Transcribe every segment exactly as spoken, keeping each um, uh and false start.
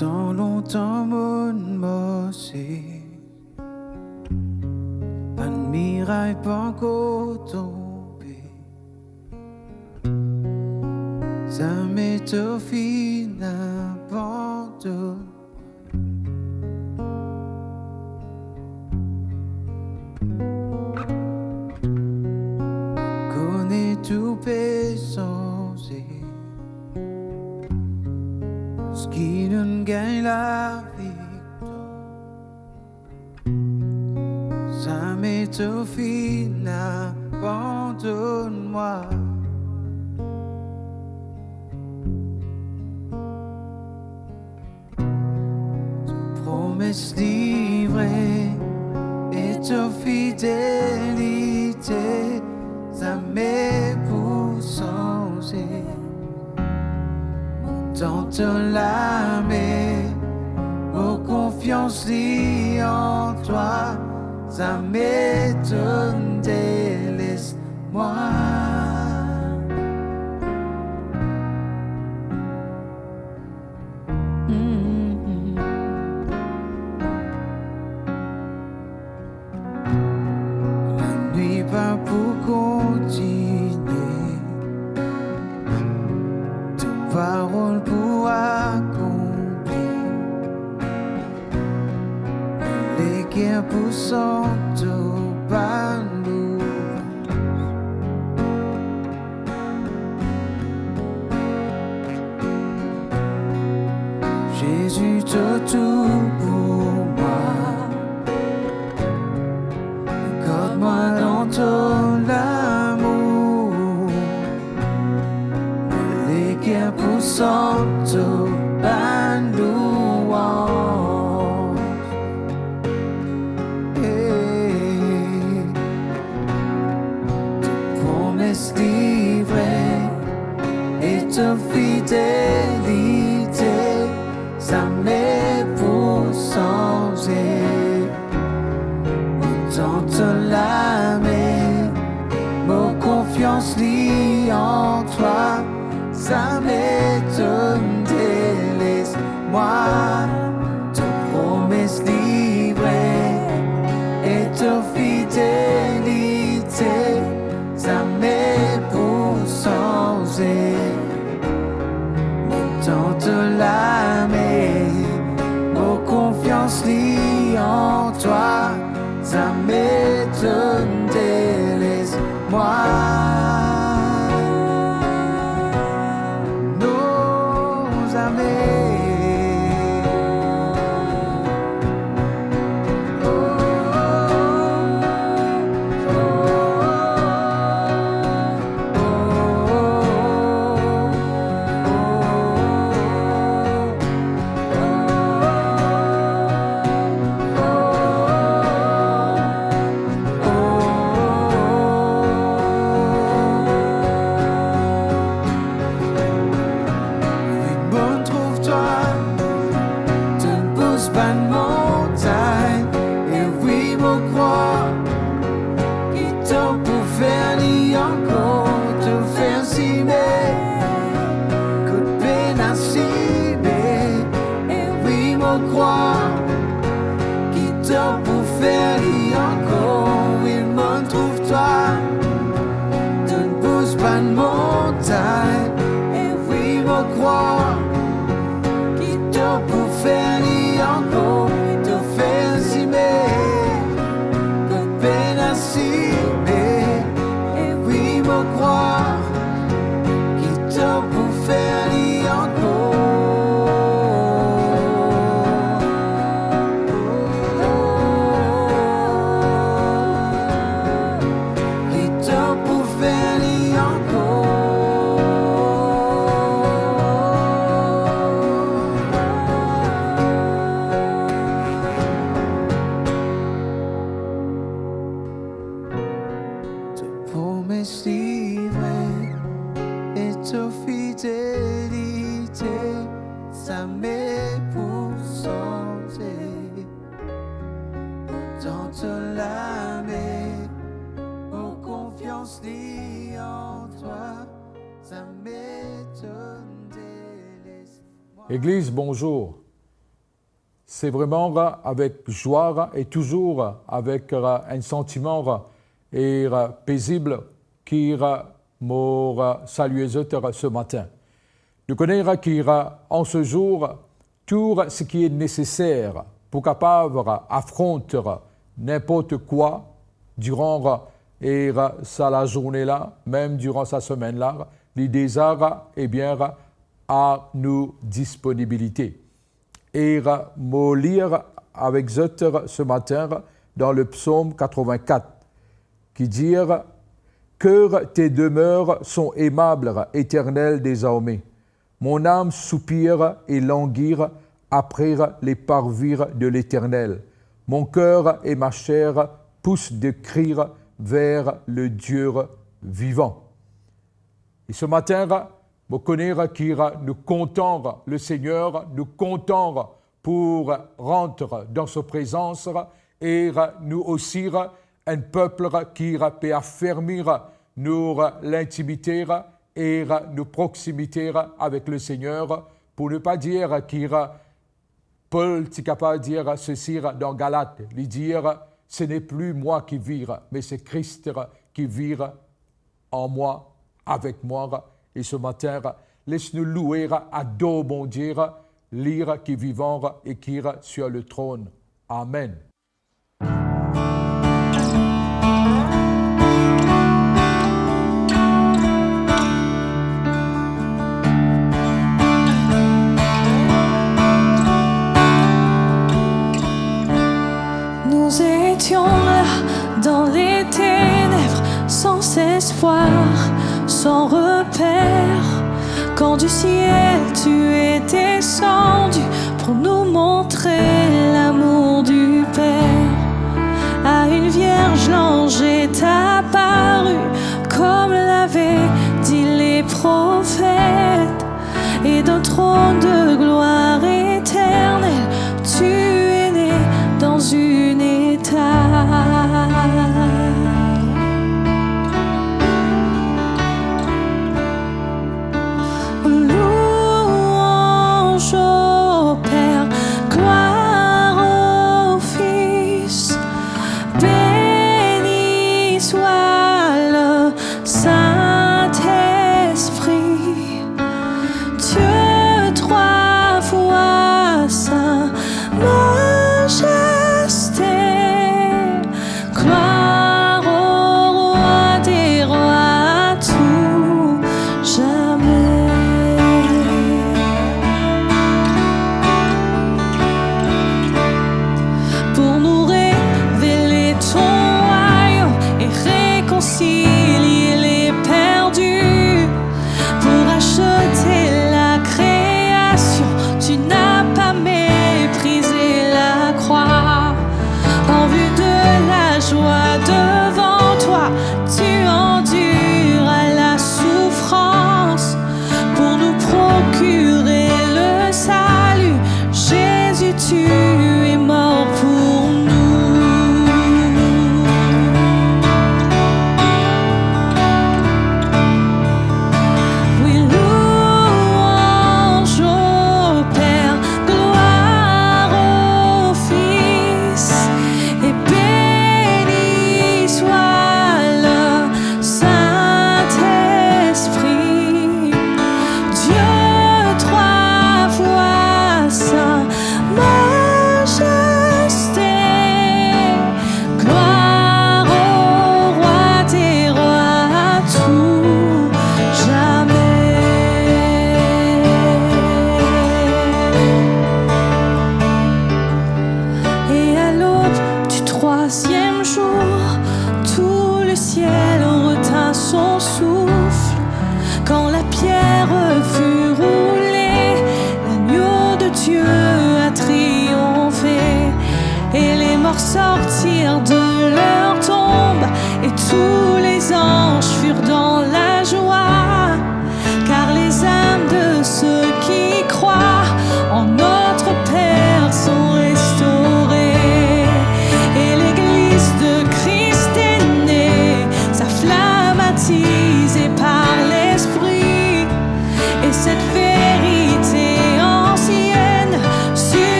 Tan lontan monn marse, bann miray pankor tonbe, zame to finn abandonn. Kone tou pe sanze, parski nou'nn gagn laviktwar. Zame to finn abandonn mwa. To promes li vre e to fidelite zame pou sanze. Mo tann to lame, mo konfians li an twa, zame to'nn deles mwa. Mm. Lanwit pa pou kontinie, to parol pou akonpli. Leker pou sant to bann louvraz. Zezi, to tou pou mwa. Gard mwa dan to lamour. Mo leker pou sant to bann louanz. Hey. To promes li vre e to fidelite zame pou sanze. Mo tann to lame, mo konfians li an twa, zame to'nn deles mwa. To promes li vre e to fidelite zame pou sanze. Mo tann to lame, mo konfians li an twa, zame to'nn deles mwa. Non, zame. Wi, mo'nn trouv twa, to'nn pous bann montagn, e wi, mo krwar ki to pou fer li ankor, to fer sime kot pena sime, e wi, mo krwar ki to pou fer li ankor. Wi, mo'nn trouv twa, to'nn pous bann montagn, e wi, mo krwar ki to pou fer li ankor, to fer sime kot pena sime, e wi, mo krwar ki to pou fer li ankor. Ki to pou fer li ankor. To promes li vre e to fidelite zame pou sanze. Mo tann to lame, mo konfians li an twa, zame to'nn deles mwa. Legliz, bonzour. Se vremem avek zwa e touzour avek enn santiman e pezib ki mo salie zot se matin. Nou kone ki an se zour, tou seki neseser pou kapav afront ninport kwa diran e sa lazourne la, mem diran sa semenn la, li deza, ebien, a nou disponibilite. E mo lir avek zot se matin dan le psom katrevin-kat, ki dir, "Que tes demeures sont aimables, Éternel des armées. Mon âme soupire et languit après les parvis de l'Éternel. Mon cœur et ma chair poussent des cris vers le Dieu vivant." E se matin, mo kone ki nou kontan Lesegner, nou kontan pou rant dan so prezans, e nou osi enn pep ki pe afermi nou lintimite e nou proximite avek Lesegner, pou ne pa dir ki Pol ti kapav dir sesi dan Galat, li dir, "Ce n'est plus moi qui vis, mais c'est Christ qui vit en moi, avec moi." E se matin, les nou loue, ador Bondie, li ki vivan e ki sur le trône. Amen. Nous étions là dans les ténèbres, sans espoir, sans repère. Quand du ciel tu es descendu pour nous montrer l'amour du Père. À une vierge, l'ange est apparu, comme l'avaient dit les prophètes. Et d'un trône de gloire éternelle, tu es né dans une étable. Louange au Père, gloire au Fils, béni soit le Saint-Esprit. Dieu trois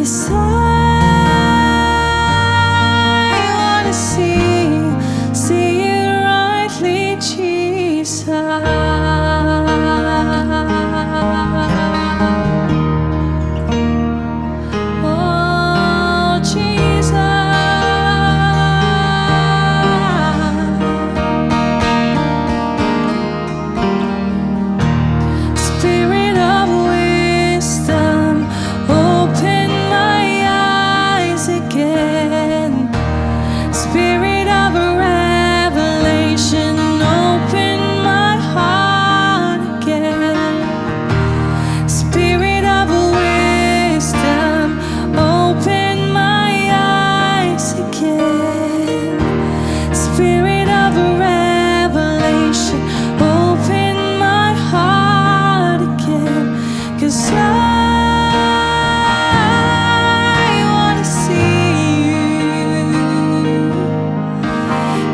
Yes, I wanna see you, see you rightly, Jesus. Oh, Jesus. Spirit of wisdom, open my eyes again. Spirit of revelation, open my heart again. Spirit of wisdom, open my eyes again. Spirit of revelation, open my heart again. 'Cause I wanna see you.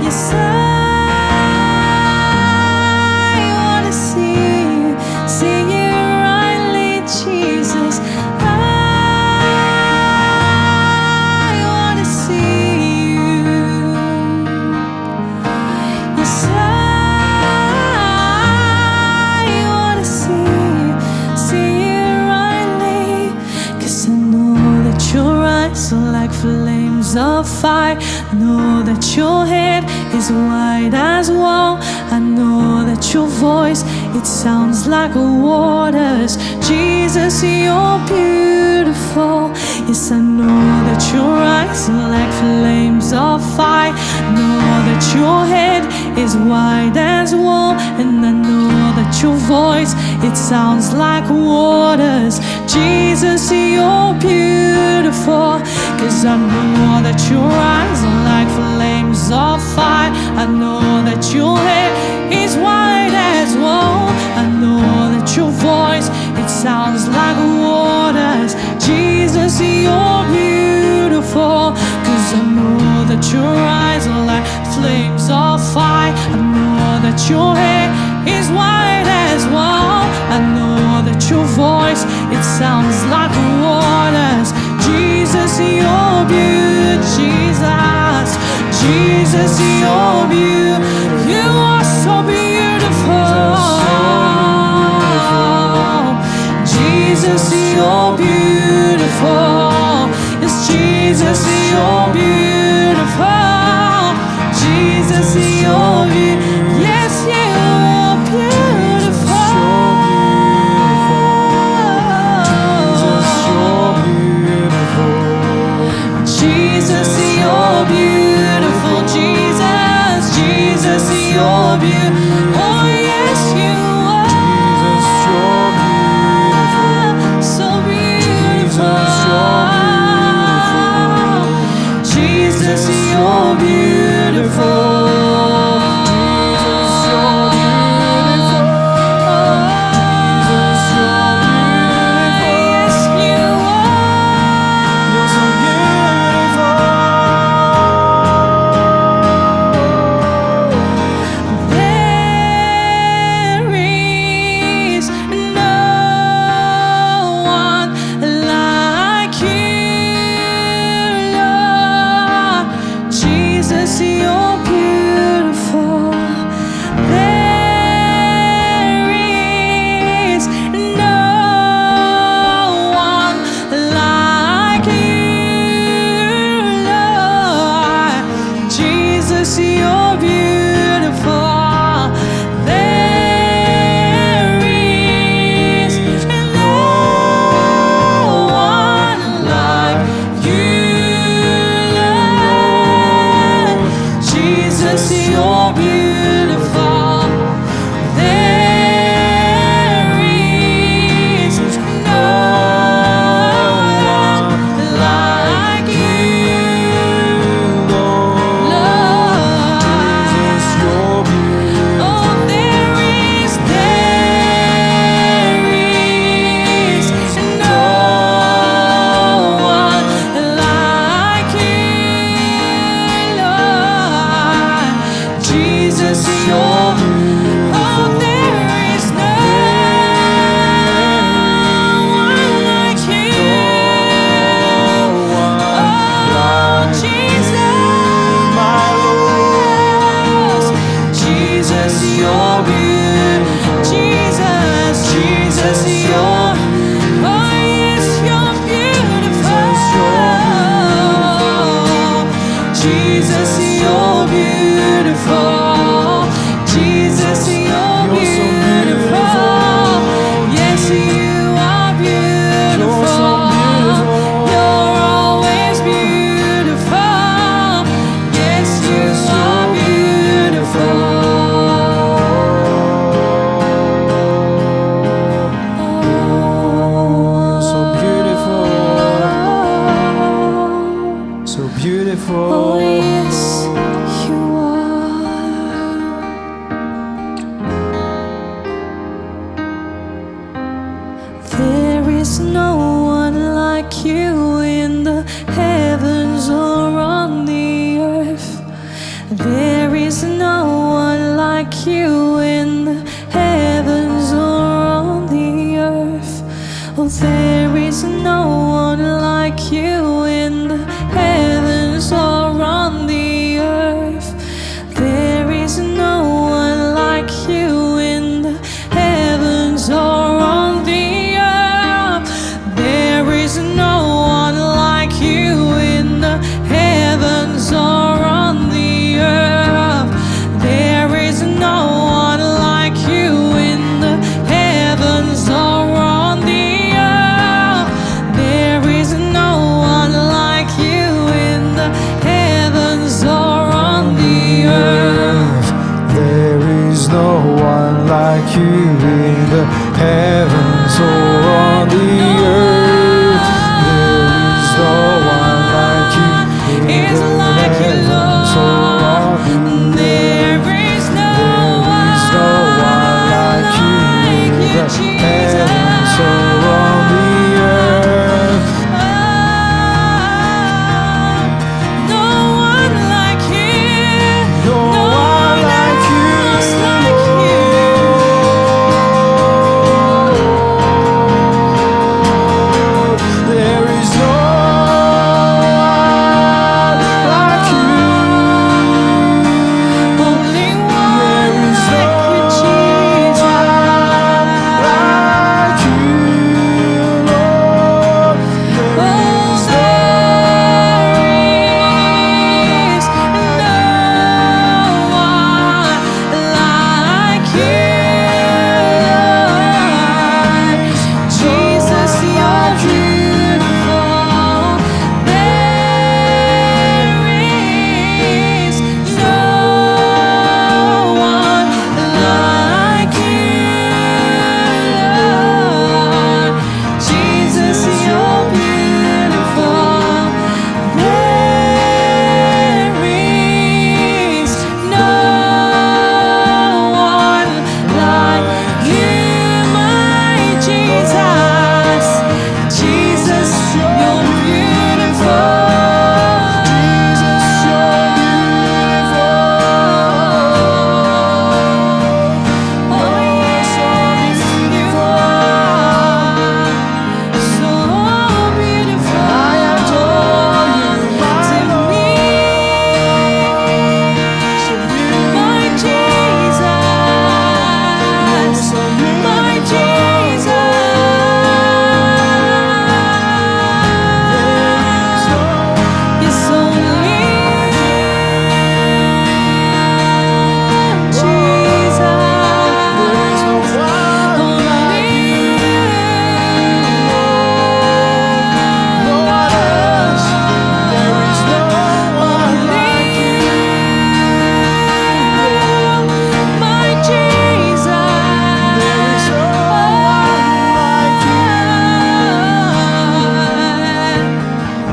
Yes, I wanna see you, see you rightly, Jesus. I wanna see you. Yes, I wanna see you, see you rightly. 'Cause I know that your eyes are like flames of fire. Know that your hand is wide as wall. I know that your voice, it sounds like waters. Jesus, you're beautiful. Yes, I know that your eyes are like flames of fire. Know that your hand is wide as wall. And I know that your voice, it sounds like waters. Jesus, you're beautiful. 'Cause I know that your eyes are like flames of fire. I know that your hair is white as wool. I know that your voice, it sounds like waters. Jesus, you're beautiful. 'Cause I know that your eyes are like flames of fire. I know that your hair is white as wool. I know that your voice, it sounds like waters. Jesus, you're beautiful. Jesus, Jesus, you're beautiful. You are so beautiful. Jesus, you're beautiful. Yes, Jesus, you're beautiful. Jesus, you're beau-, yes, you're beautiful. Jesus, you're beautiful. Jesus, you're beautiful. Jesus, Jesus, you're beau-, oh, yes, you are. Jesus, you're beautiful. So beautiful. Jesus, you're beautiful. Jesus, you're beautiful. Jesus, you're beautiful. Yes, you are. You're so beautiful. There is no one like you, Lord. Jesus, you're beautiful. So beautiful. Oh, yes, you are. There is no one like you in the heavens or on the earth. There is no one like you in the heavens or on the earth. Oh, there is no one like you in the heavens or on the earth. There is no one like you in the heavens or on the earth. There is no one like you in the heavens or on the earth. There is no one like you in the heavens or on the earth. There is no one like you in the heavens or on the earth. There is no one like you in the heavens or on the earth. There is no one like you in the heavens or on the earth. There is no one like you in the heavens or on the earth. No one like you. No one like you, Lord. There is no one like you. Only one like you, Jesus. There is no one like you, Lord. There is no one like you, Lord. Jesus, you're beautiful. There is no one like you, Lord. Jesus, you're beautiful. There is no one like you, my Jesus. Jesus, you're beautiful. Jesus, you're beautiful. Oh, yes, you are. So beautiful. I adore you, my Lord. To me, my Jesus, my Jesus. It's only you, Jesus. Only you. No one else. There is no one like you. My Jesus. There is no one like you.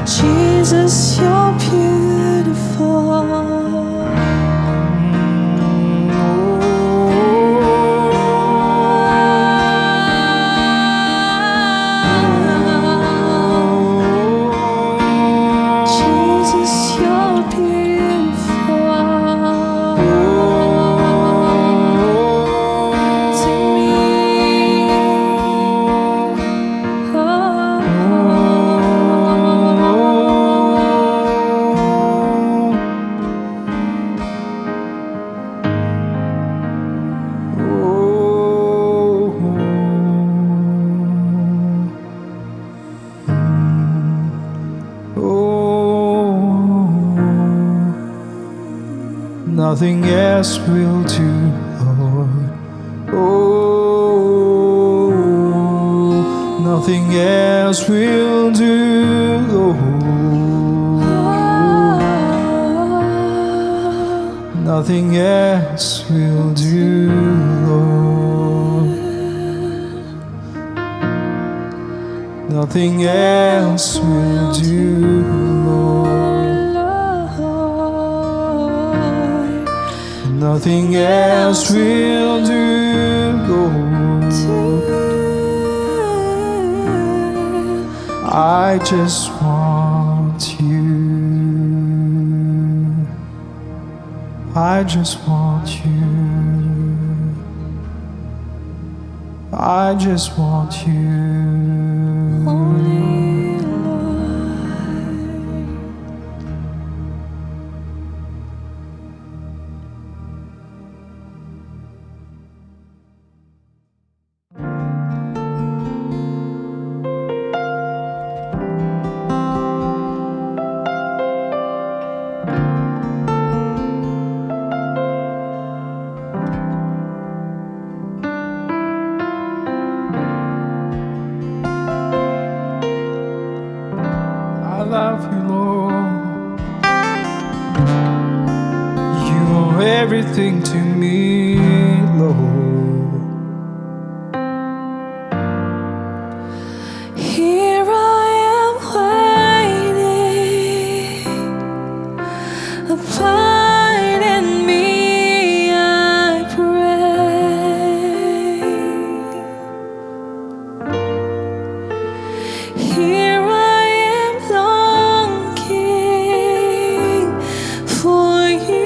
Jesus, you're beautiful. Jesus, you're beautiful to me. Oh. Oh, oh, oh, nothing else will do, Lord. Oh, nothing else will do, Lord. Nothing else will do, Lord. Nothing else will do, Lord. Nothing else will do, Lord. I just want you. I just want you. I just want you. Only Lord. I love you, Lord. You are everything to me, Lord. Here I am waiting, abide in me, I pray. Here I am longing for you.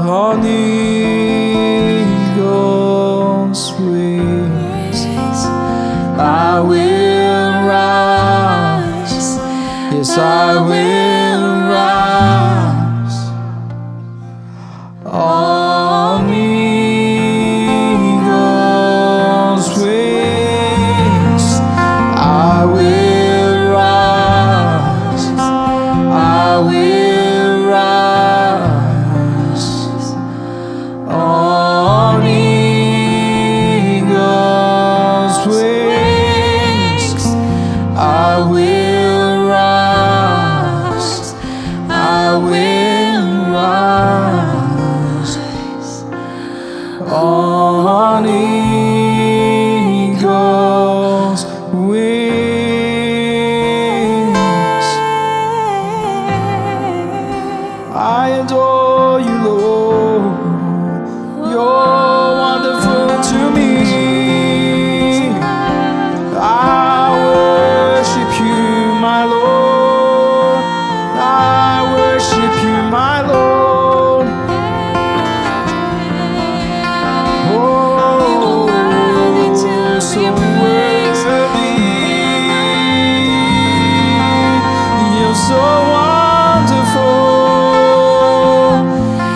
On eagle's wings, I will rise. Yes, I will rise. On eagle's wings, I will rise. I will rise. On eagle's wings, I will rise. I will rise. On eagle's wings. I adore you, Lord. You're wonderful to me. I worship you, my Lord. I worship you, my Lord. Oh, so worthy. You're so wonderful,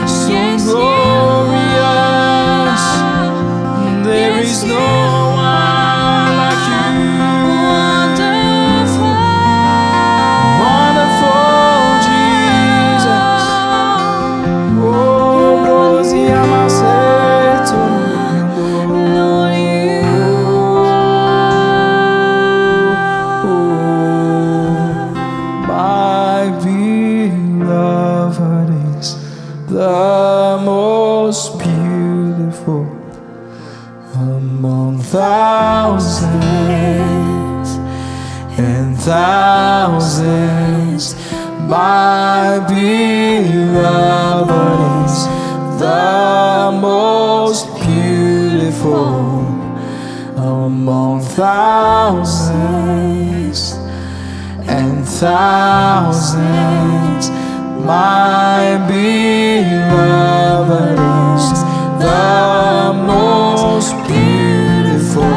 so glorious. There is no one like you. Wonderful, wonderful Jesus. Oh, gloria más esto, Lord, you are. My beloved is the most beautiful among thousands and thousands. My beloved is the most beautiful among thousands and thousands. My beloved is the most beautiful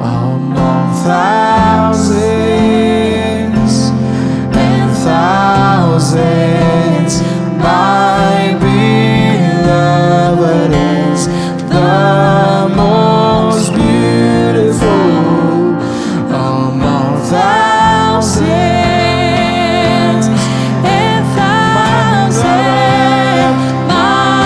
among thousands and thousands. My beloved is the most beautiful among thousands and thousands. My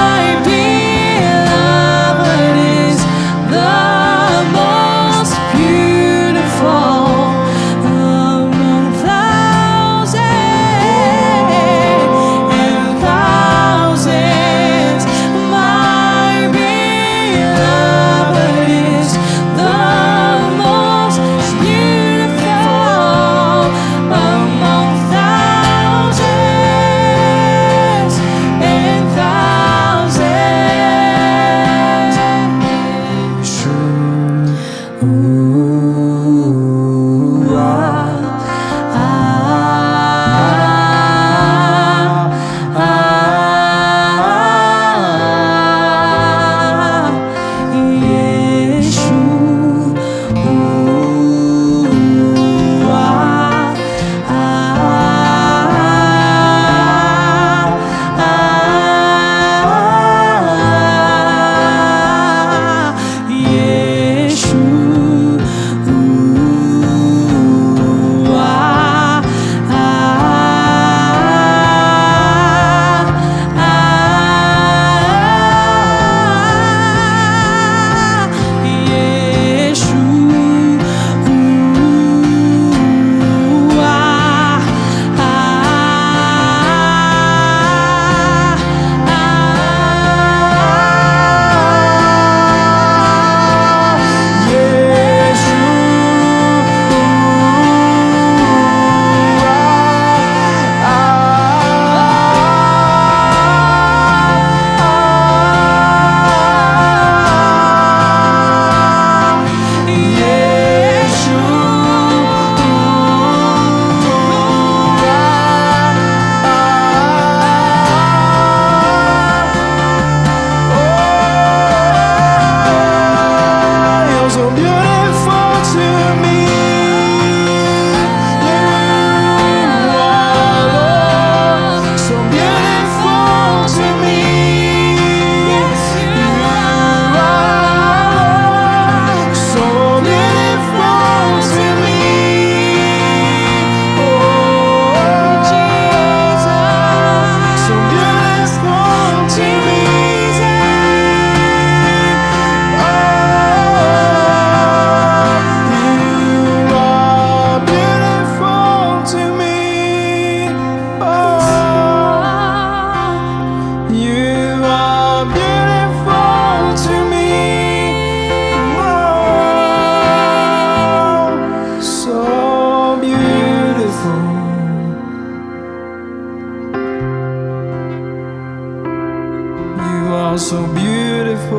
So beautiful.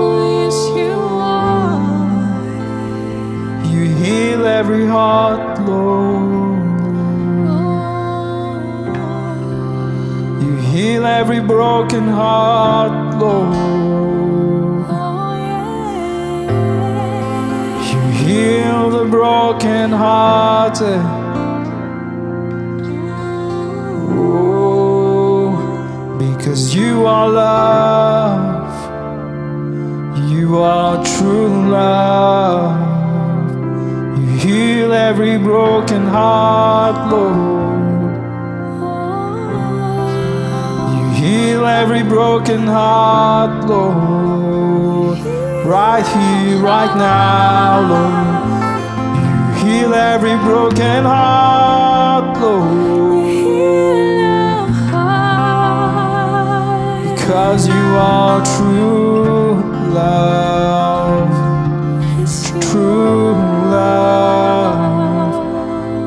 Oh, yes, you are. You heal every heart, Lord. You heal every broken heart, Lord. Oh, yeah. You heal the broken hearted. Oh, because you are love, you are true love. You heal every broken heart, Lord. You heal every broken heart, Lord. Right here, right now, Lord. You heal every broken heart, Lord. Because you are true love. True love.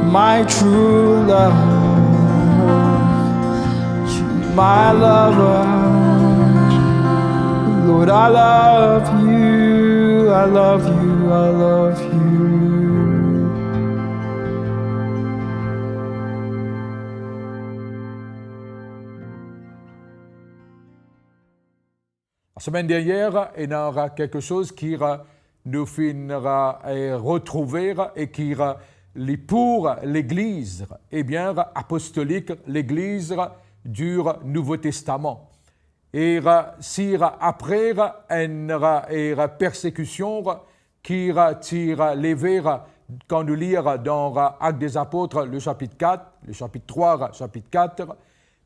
My true love. My lover, Lord, I love you, I love you, I love you. Lasemenn dernier, ena kelke soz ki, eh, nou finn, eh, retrouve, eh, e ki, eh, li pou legliz, ebien, apostolik, legliz du Nouveau Testament. E, eh, si, eh, apre, eh, enn, eh, e, eh, persekision, eh, ki, eh, ti, eh, leve, eh, kan nou lir, eh, dan, eh, Actes des Apôtres, le chapitre quatre, le chapitre trois, eh, chapitre quatre,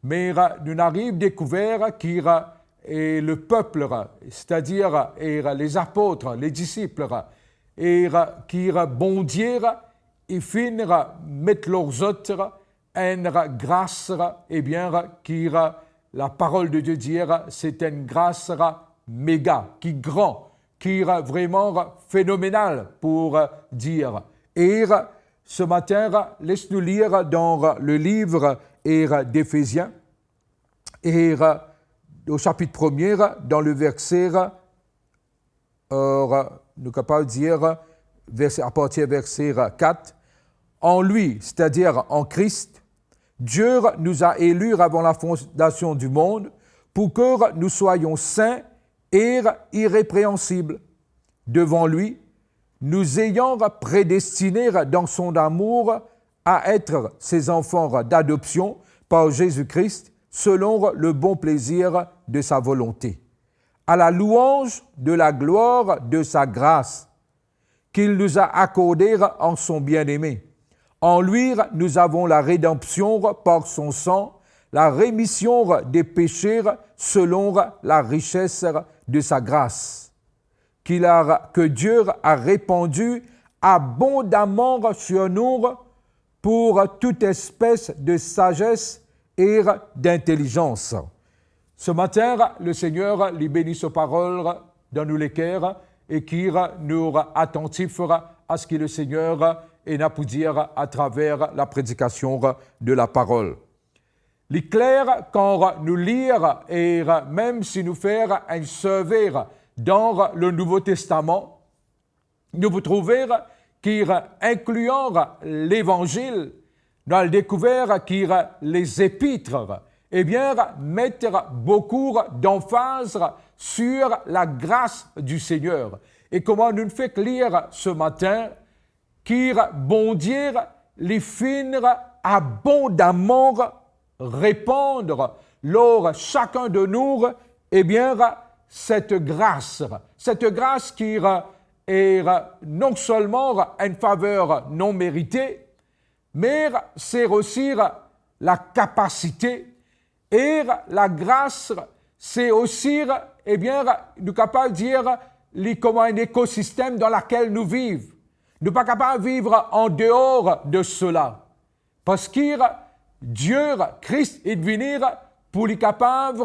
me, eh, nou ariv dekouver ki, eh, e le pep, eh, setadir, eh, e, eh, lezapot, ledisip, eh, e, eh, ki, eh, Bondie, eh, li finn, eh, met lor zot, eh, enn gras, ebien, ki, laparol de Die dir, se enn gras mega, ki gran, ki vreman fenomenal pou dir. E se matin, les nou lir dan le liv, e, d'Efezien, e, o sapit premie, dan le verse, Or, nou kapav dir, vers, apartir verse quatre, En lui, c'est-à-dire en Christ, Dieu nous a élus avant la fondation du monde pour que nous soyons saints et irrépréhensibles devant lui, nous ayant prédestinés dans son amour à être ses enfants d'adoption par Jésus-Christ, selon le bon plaisir de sa volonté. À la louange de la gloire de sa grâce qu'il nous a accordée en son bien-aimé. En lui, nous avons la rédemption par son sang, la rémission des péchés selon la richesse de sa grâce, qu'il a, que Dieu a répandue abondamment sur nous pour toute espèce de sagesse et d'intelligence. Ce matin, le Seigneur, li beni so parol dan nou leker e ki nou atantif a ce que le Seigneur ena pou dir à travers la prédication de la parole. Li kler, kan nou lir e mem si nou fer enn survey dan le Nouveau Testament, nou pou trouve ki, inklian Levanzil, nou al dekouver ki les épîtres, ebien, met boukou d'emphase sur la grâce du Seigneur. E kouma nou fek lir se matin, ki Bondie li finn abondaman repann lor sakenn de nou, ebien, cette grâce, cette grâce qui est non seulement une faveur non méritée, mais c'est aussi la capacité, e la gras, se osi, ebien, nou kapav dir, li kouma enn ekosistem dan lakel nou viv. Nou pa kapav viv an deor de sela. Parski Die, Kris, inn vini pou li kapav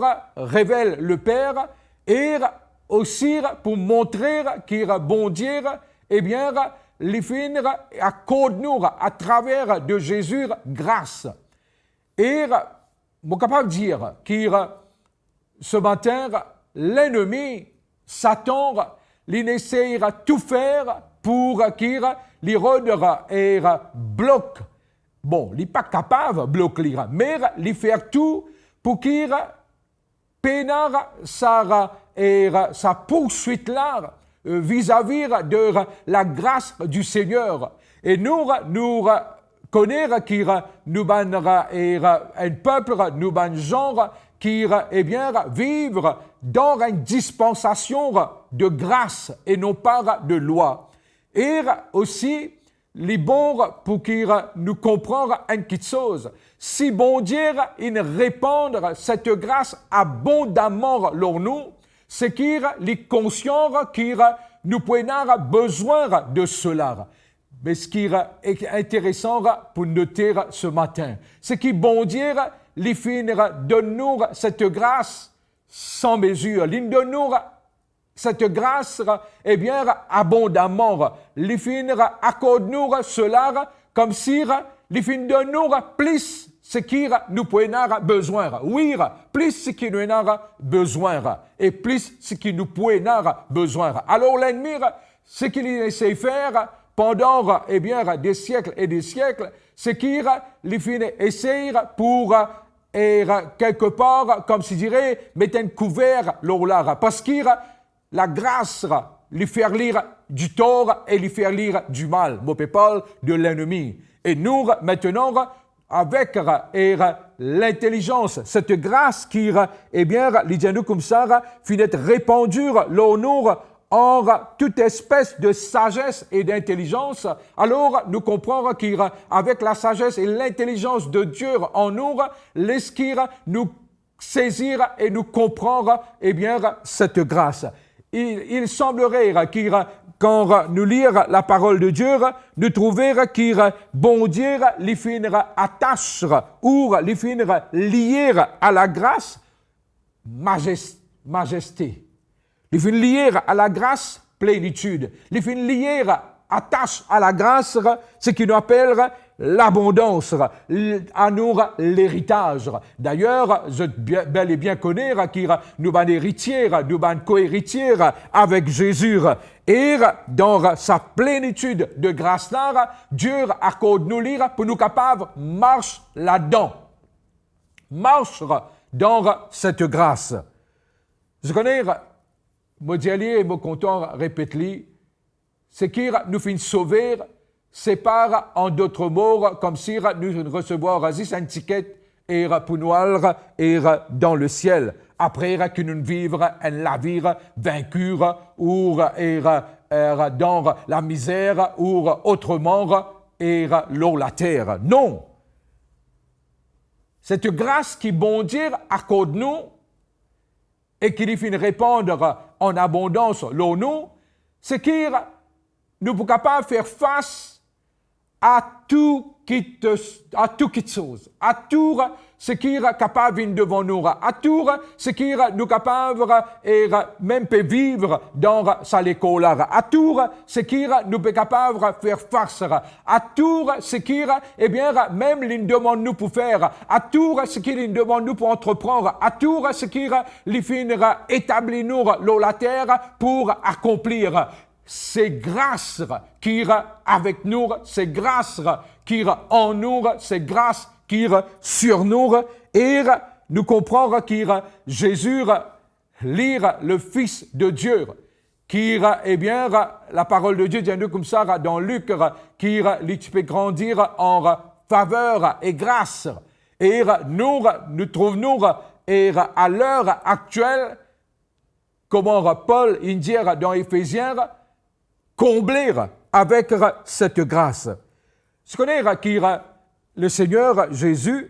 revel Leper e osi pou montre ki Bondie, ebien, li finn akord nou atraver de Zezi gras. E mo kapav dir ki se matin, lennmi, Satan, li esey tou fer pou ki li rod e blok. Bon, li pa kapav blok li, me li fer tou pou ki pena sa, e sa pourswit la, e, vizavi de lagras di Segner. E nou, nou kone ki nou bann, e, enn pep, nou bann zan ki, ebien, viv dan enn dispansasion de gras e non pa de lwa. E osi, li bon pou ki nou konpran enn kiksoz. Si Bondie inn repann set gras abondaman lor nou, se ki li konsian ki nou pou ena bezwin de sela. Me seki interesan pou note se matin, se ki Bondie, li finn donn nou set gras san mezir. Li donn nou set gras, ebien, abondaman. Li finn akord nou sela, koumsi li finn donn nou plis seki nou pou ena bezwin. Wi, plis seki nou ena bezwin. E plis seki nou pou ena bezwin. Alor, lennmi, seki li esey fer pandan, ebien, de siek e de siek, seki li finn esey pou, e, kelkepar, koumsidire, met enn kouver lor la, parski lagras, li fer li ditor e li fer li dimal. Mo pe parl de lennmi. E nou, aster, avek, e, lintelizans, set gras ki, ebien, li dir nou koumsa, finn et repandi lor nou an tou espes de sazes e dintelizans, alor nou konpran ki, avek lasazes e lintelizans de Die an nou, les ki nou sezir e nou konpran, ebien, set gras. Il, il semblerait ki, kan nou lir laparol de Die, nou trouve ki Bondie, li finn atas ou li finn lie a lagras mazes-, mazeste. Li finn lie a lagras plenitid. Li finn lie, atas a lagras, seki nou apel labondans, l-, a nou leritaz. Dayer, zot bien, bel e bien kone ki nou bann eritie, nou bann koeritie avek Zezi. E dan sa plenitid de gras la, Die akord nou li pou nou kapav mars ladan. Mars dan set gras. Zot kone, mo dir li e mo kontan repet li, seki nou finn sove, se pa, an dot mo, koumsi nou resevwar zis enn tiket e pou nou al e dan lesiel. Apre ki nou viv enn lavi vinki ou, e, e, dan lamizer ou otreman e lor later. Non. Set gras ki Bondie akord nou e ki li finn repann an abondans lor nou, seki nou pou kapav fer fas a tou kit-, a tou kitsoz, a tou seki kapav vinn devan nou, a tou seki nou kapav, e, mem pe viv dan sa lekor la, a tou seki nou pe kapav fer fas, a tou seki, ebien, mem li demann nou pou fer, a tou seki li demann nou pou antrepran, a tou seki li finn etabli nou lor later pou akonplir. Se gras ki avek nou, se gras ki an nou, se gras ki sir nou, e nou konpran ki Zezi, li, le Fils de Dieu, ki, ebien, laparol de Die dir nou koumsa dan Lik, ki li ti pe grandi an faver e gras. E nou, nou trouv nou, e a ler aktiel, kouma Pol inn dir dan Efezien, konble avek set gras. Zot kone ki Lesegner Zezi,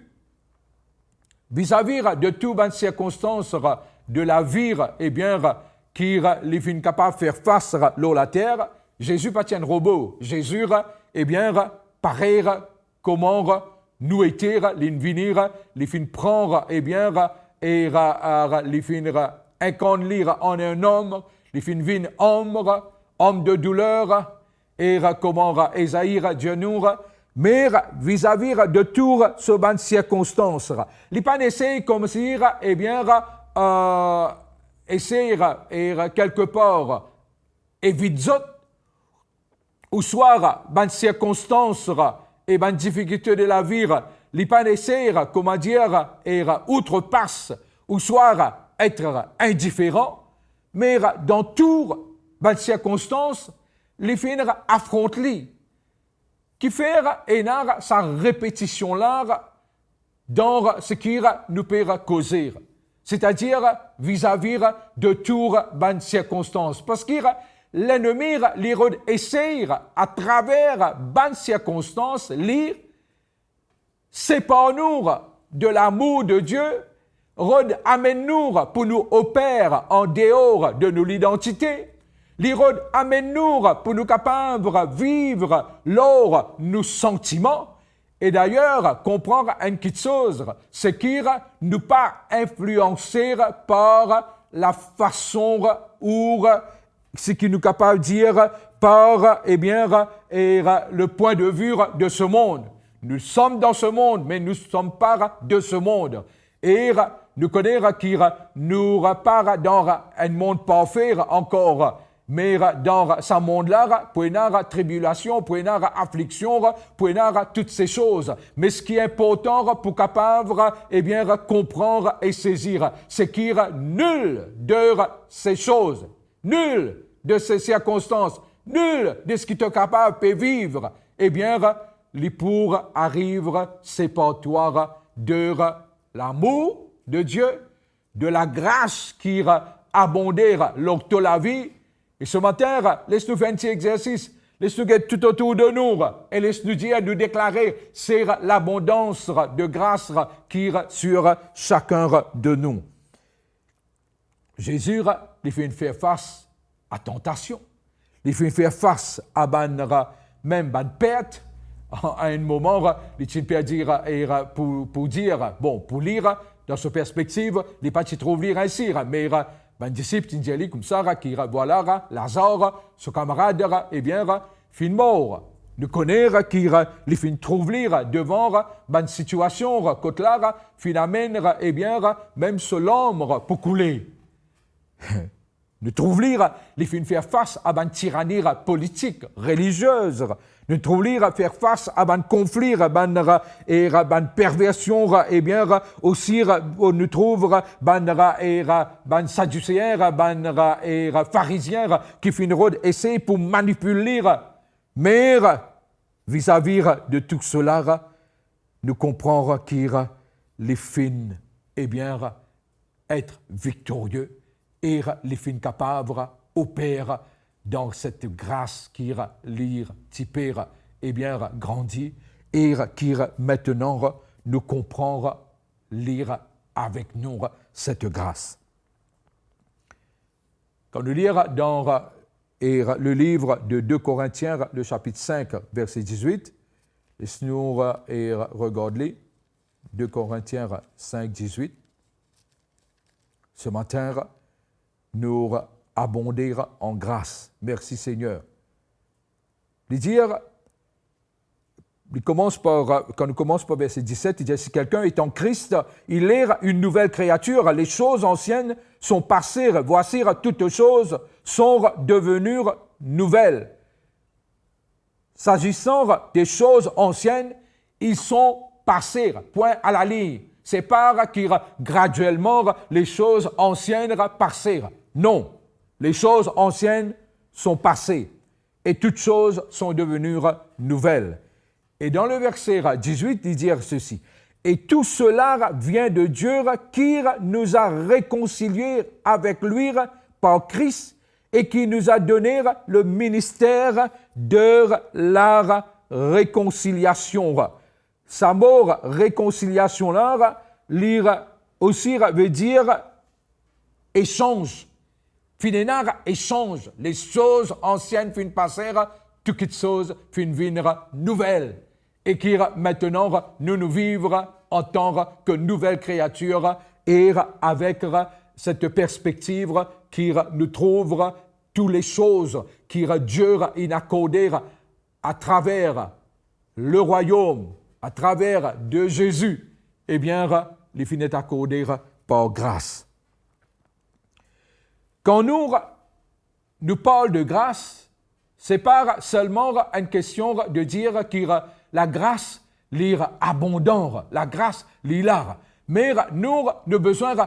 vizavi de tou bann sirkonstans de lavi, ebien, ki li finn kapav fer fas lor later, Zezi pa ti enn robo. Zezi, ebien, parey kouma nou ete, linn vini, li finn pran, ebien, e, e, li finn inkarn li an enn om, li finn vinn om, om de douler, e kouma Ezai dir nou, me vizavi de tou so bann sirkonstans, li pa'nn esey koumsi, ebien, euh, esey, e, kelkepar, evit zot, ouswa bann sirkonstans e bann difikilte de lavi, li pa'nn esey, kouma dir, e outrepas, ouswa et indiferan, me dan tou bann sirkonstans, li finn afront li. Kifer ena sa repetision la dan seki nou pe koze, setadir vizavi de tou bann sirkonstans. Parski lennmi, li rod esey atraver bann sirkonstans, li separ nou de lamour de Die, rod amenn nou pou nou oper an deor de nou lidantite, li rod amenn nou pou nou kapav viv lor nou santiman, e dayer, konpran enn kiksoz, seki nou pa inflianse par lafason ou seki nou kapav dir par, ebien, e le point de vue de ce monde. Nous sommes dans ce monde, mais nous ne sommes pas de ce monde. E nou kone ki nou pa dan enn mond parfe ankor, me dan sa mond la, pou ena tribilasion, pou ena afliksion, pou ena tout se soz. Me seki inportan pou kapav, ebien, konpran e sezir, seki nil de se soz, nil de se sirkonstans, nil de seki to kapav pe viv, ebien, li pou ariv separ twa de lamour de Die, de lagras ki abonde lor to lavi. E se matin, les nou fer enn ti exersis, les nou get tou otour de nou, e les nou dir, nou deklare, se labondans de gras ki sir sakenn de nou. Zezi, li finn fer fas a tantasion. Li finn fer fas a bann, mem bann pert. A enn moman, li ti pe dir, e pou, pou dir, bon, pou li, dan so perspektiv, li pa ti trouv li ensi, me bann disip ti dir li koumsa ki, vwala, Lazar, so kamarad, ebien, finn mor. Nou kone ki li finn trouv li devan bann sitiasion kot la finn amenn, ebien, mem so larm pou koule. Nou trouv li, li finn fer fas a bann tirani politik, relizie. Nou trouv li fer fas a bann konfli, bann, e bann perversion, ebien, osi, nou trouv bann, e bann Sadiseen, bann, e Farizien ki finn rod esey pou manipil li. Me vizavi de tou sela, nou konpran ki li finn, ebien, et viktorie, e li finn kapav oper dan set gras ki li ti pe, ebien, grandi, e ki mintenan nou konpran li avek nou set gras. Kan nou lir dan, e, le liv de deux Corinthiens, le chapitre cinq, verset dix-huit, les nou, e, regard li, deux Corinthiens cinq, dix-huit. Se matin, nou abonde an gras. Mersi, Segner. Li dir, li koumans par, kan nou koumans par verset dix-sept, li dir, si quelqu'un est en Christ, il est une nouvelle créature. Les choses anciennes sont passées. Voici, toutes choses sont devenues nouvelles. S'agissant des choses anciennes, ils sont passés, point à la ligne. C'est pas que graduellement les choses anciennes passèrent. Non, les choses anciennes sont passées et toutes choses sont devenues nouvelles. Et dans le verset dix-huit, il dit ceci, et tout cela vient de Dieu qui nous a réconciliés avec lui par Christ et qui nous a donné le ministère de la réconciliation. Sa mo réconciliation la, li osi ve dir esanz. Finn ena esanz. Les choses anciennes finn pase, tou kiksoz finn vinn nouvel. E ki mintenan nou, nou viv antan ki nouvel kreatir, e avek set perspektiv ki nou trouv tou le soz ki Die inn akorde atraver le rwayom, atraver de Zezi, ebien, li finn et akorde par gras. Kan nou, nou parl de gras, se pa selman enn kestion de dir ki lagras li abondan, lagras li la, me nou, nou bizin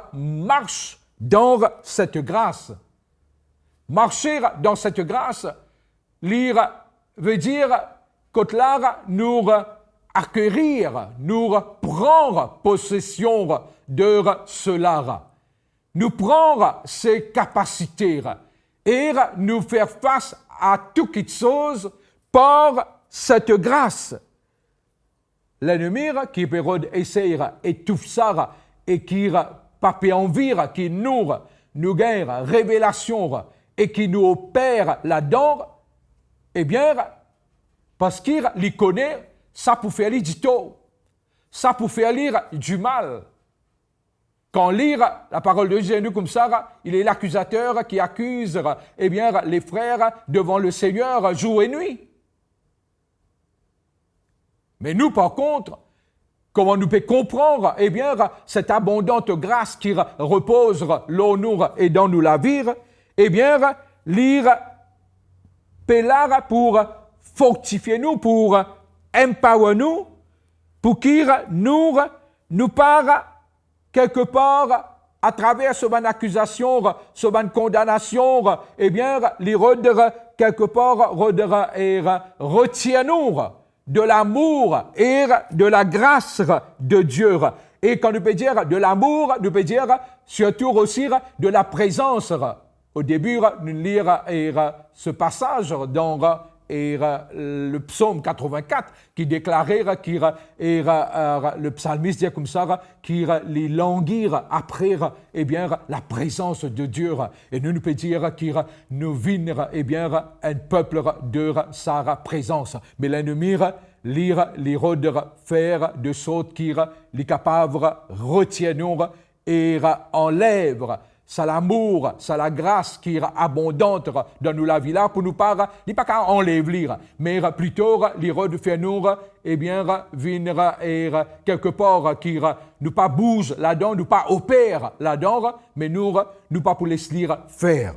mars dan set gras. Marse dan set gras, li ve dir kot la nou akerir, nou pran posesion de sela. Nou pran se kapasite e nou fer fas a tou kiksoz par set gras. Lennmi ki pe rod esey etouf sa e ki pa pe anvi ki nou, nou gagn revelasion e ki nou oper ladan, ebien, parski li kone sa pou fer li ditor, sa pou fer li dimal. Kan li, laparol de Die dir nou koumsa, il est l'accusateur qui accuse, ebien, les frères devant le Seigneur jour et nuit. Me nou, par kont, kouma nou pe konpran, ebien, set abondant gras ki repoz lor nou e dan nou lavi, ebien, li pe la pou fortifie nou, pou empower nou, pou ki nou, nou pa kelkepar, atraver so bann akizasion, so bann kondanasion, ebien, li rod kelkepar, rod, e, retir nou de lamour e de lagras de Die. E kan nou pe dir de lamour, nou pe dir sirtou osi de laprezans. O debi, nou lir, e, se pasaz dan, e, le psaume quatre-vingt-quatre, ki deklare ki, e, e, le psalmis dir koumsa, ki li langi apre, ebien, laprezans de Die. E nou, nou pe dir ki nou vinn, ebien, enn pep de sa prezans. Me lennmi, li, li rod fer de sort ki li kapav retir nou e anlev sa lamour, sa lagras ki abondan dan nou lavi la, pou nou pa, li pa kav anlev li, me plito li rod fer nou, ebien, vinn, e, kelkepar ki nou pa bouz ladan, nou pa oper ladan, me nou, nou pa pou les li fer.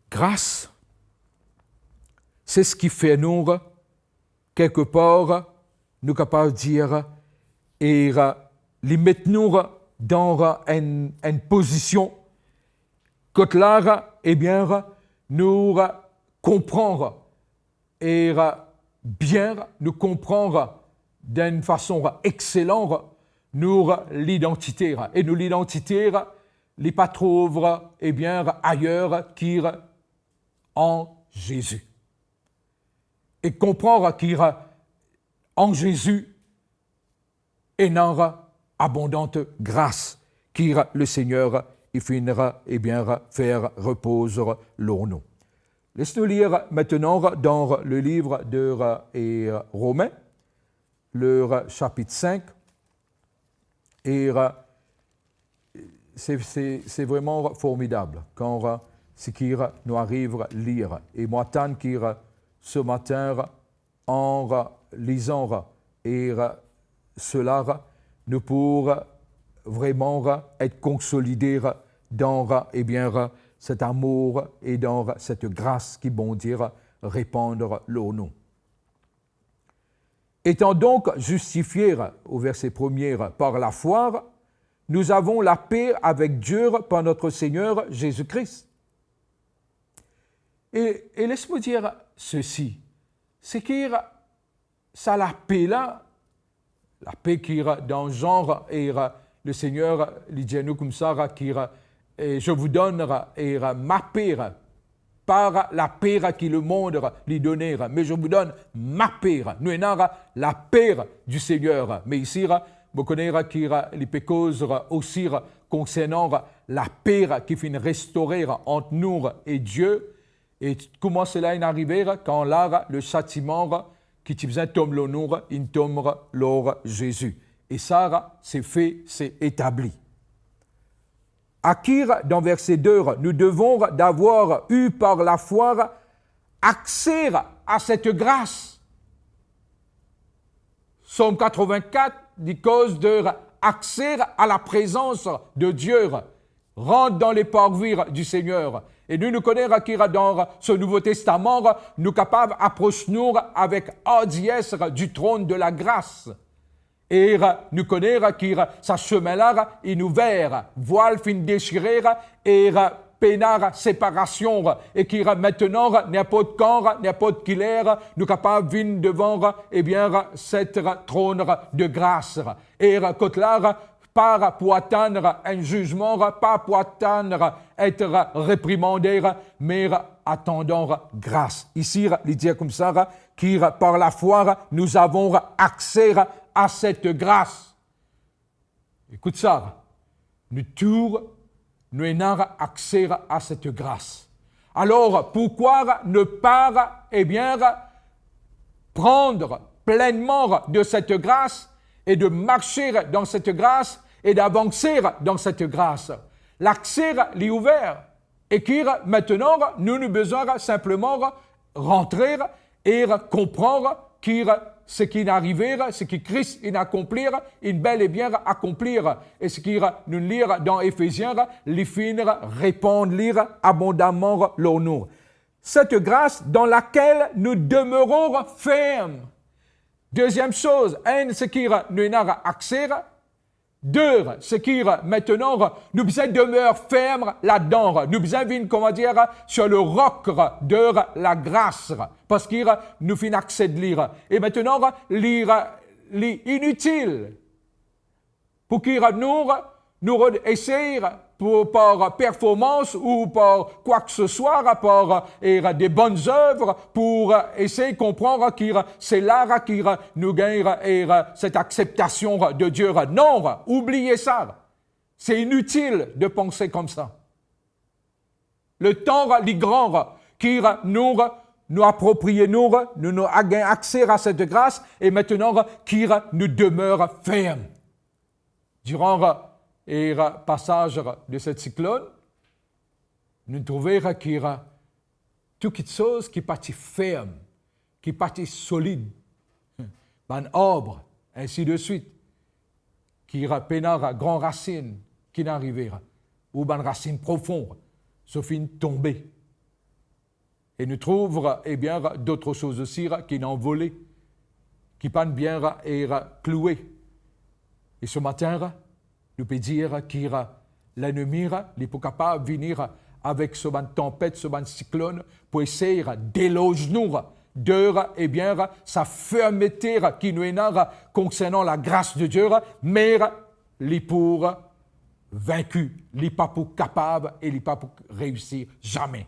Gras, se seki fer nou, kelkepar, nou kapav dir, e li met nou dan enn, enn pozision kot la, ebien, nou konpran, e bien, nou konpran dan enn fason exelan nou lidantite. E nou lidantite, li pa trouv, ebien, ayer ki an Zezi. E konpran ki an Zezi ena abondant gras ki Lesegner, li finn, ebien, fer repoz lor nou. Les nou lir aster dan le liv de, e, Romin, le sapit sink, e, se, se, se vreman formidab kan, e, seki nou ariv lir. E mo atann ki, e, se matin, an lizan, e, sela, nou pou vreman et konsolide dan, ebien, set amour e dan set gras ki Bondie repann lor nou. Étant donc justifiés, au verset premier, par la foi, nous avons la paix avec Dieu par notre Seigneur Jésus-Christ. E, e les mo dir sesi, seki sa lape la, lape ki dan Zan, e Lesegner, li dir nou koumsa ki, e, je vous donne, e, ma paix, pas la paix que le monde li donne, mais je vous donne ma paix. Nou ena lape du Seigneur. Me isi, mo kone ki li pe koz osi konsernan lape ki finn restore ant nou e Die. E kouma sela inn arive? Kan la, le satiman ki ti bizin tom lor nou, inn tom lor Zezi. E sa, se fe, se etabli. À qui, dans verset deux, nous devons d'avoir eu par la foi accès à cette grâce. Psaume quatre-vingt-quatre, li koz de akse a la prezans de Die, rant dan leparvi di Segner. E nou, nou kone ki dan so Nouvo Testaman, nou kapav apros nou avek ardies di tronn de lagras. E nou kone ki sa semin la inn ouver, vwal finn desire, e pena separasion, e ki aster, ninport kan, ninport kiler, nou kapav vinn devan, ebien, set tronn de gras. E kot la, pa pou atann enn zizman, pa pou atann et reprimande, me atandan gras. Isi, li dir koumsa, ki par lafwa, nous avons accès à cette grâce. Ekout sa, nou tou, nou ena akse a set gras. Alors, pourquoi ne pas, eh bien, prendre pleinement de cette grâce et de marcher dans cette grâce et d'avancer dans cette grase? Lakse li ouver. E ki aster, nou, nou bizin sinpleman rantre e konpran ki seki inn arive, seki Kris inn akonpli, inn bel e bien akonpli. E seki nou lir dan Efezien, li finn repann li abondaman lor nou. Cette grâce dans laquelle nous demeurons fermes. Deuxième chose, enn, seki nou ena akse, de, seki aster, nou bizin demeure ferme ladan, nou bizin vinn, kouma dir, sur le roc de la grâce, parski nou finn akse li. E aster, li, li initil pou ki nou, nou rod esey pou, par performans ou par quoi que ce soit, par, e, de bonnes œuvres, pou esey konpran ki se la ki nou gagn, e, cette acceptation de Dieu. Non, oubliye sa. C'est inutile de penser comme ça. Le tan li gran ki nou, nou aproprie nou, nou, nou gagn akse a cette grâce, e aster ki nou demeure ferme. Diran, e, pasaz de set siklonn, nou trouve ki tou kiksoz ki pa ti ferm, ki pa ti solid, bann arb, ainsi de suite, ki pena gran rasinn, ki inn arive, ou bann rasinn profon, so finn tonbe. E nou trouve, e bien, dot soz osi ki inn anvole, ki pa'nn bien, e, kloue. E se matin, nou pe dir ki lennmi, li pou kapav vini avek so bann tanpet, so bann siklonn, pou esey deloz nou de, e bien, sa fermete ki nou ena konsernan lagras de Die, me li pou vinki, li pa pou kapav e li pa pou reisi zame.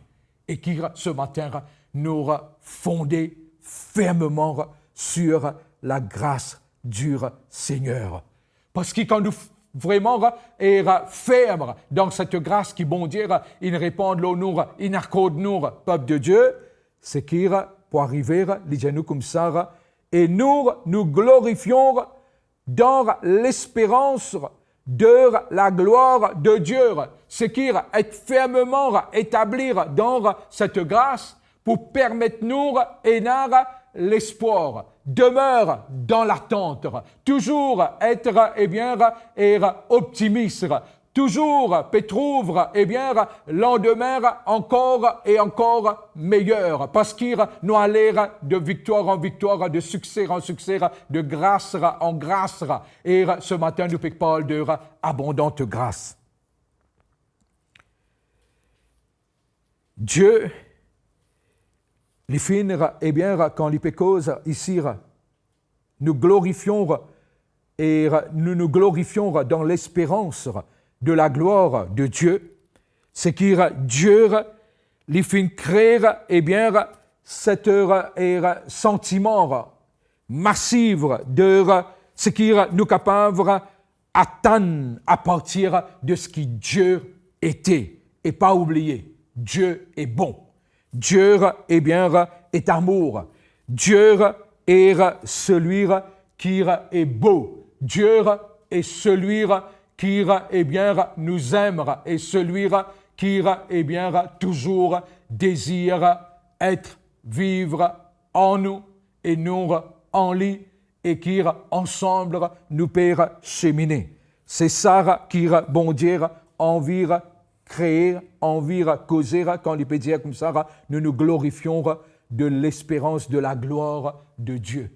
E ki se matin, nou fonde fermeman sur la grâce du Seigneur. Parski kan nou f-, vreman, e, ferm dan set gras ki Bondie inn repann lor nou, inn akord nou, pep de Die, seki pou arive, li dir nou koumsa, et nous nous glorifions dans l'espérance de la gloire de Dieu. Seki et fermeman etabli dan set gras pou permet nou ena lespwar, demeure dans l'attente, toujours être, e bien, e optimiste, toujours pe trouve, e bien, landime ankor e ankor meyer, parski nou ale de viktwar an viktwar, de sikse an sikse, de gras an gras, e se matin nou pe parl de abondante grâce. Die, li finn, e bien, kan li pe koz isi, nous glorifions et nous nous glorifions dans l'espérance de la gloire de Dieu, seki Die, li finn kree, e bien, set, e, santiman masiv de seki nou kapav atann a partir de seki Die ete. E pa oubliye, Die est bon. Dieu, e bien, est amour. Dieu est celui qui est beau. Dieu est celui qui, e bien, nous aime et celui qui, e bien, toujours désire être, vivre en nous et nous en lui, e ki ansanm nou pe semine. Se sa ki Bondie anvi kree, anvi koze, kan li pe dir koumsa, nous nous glorifions de l'espérance de la gloire de Dieu,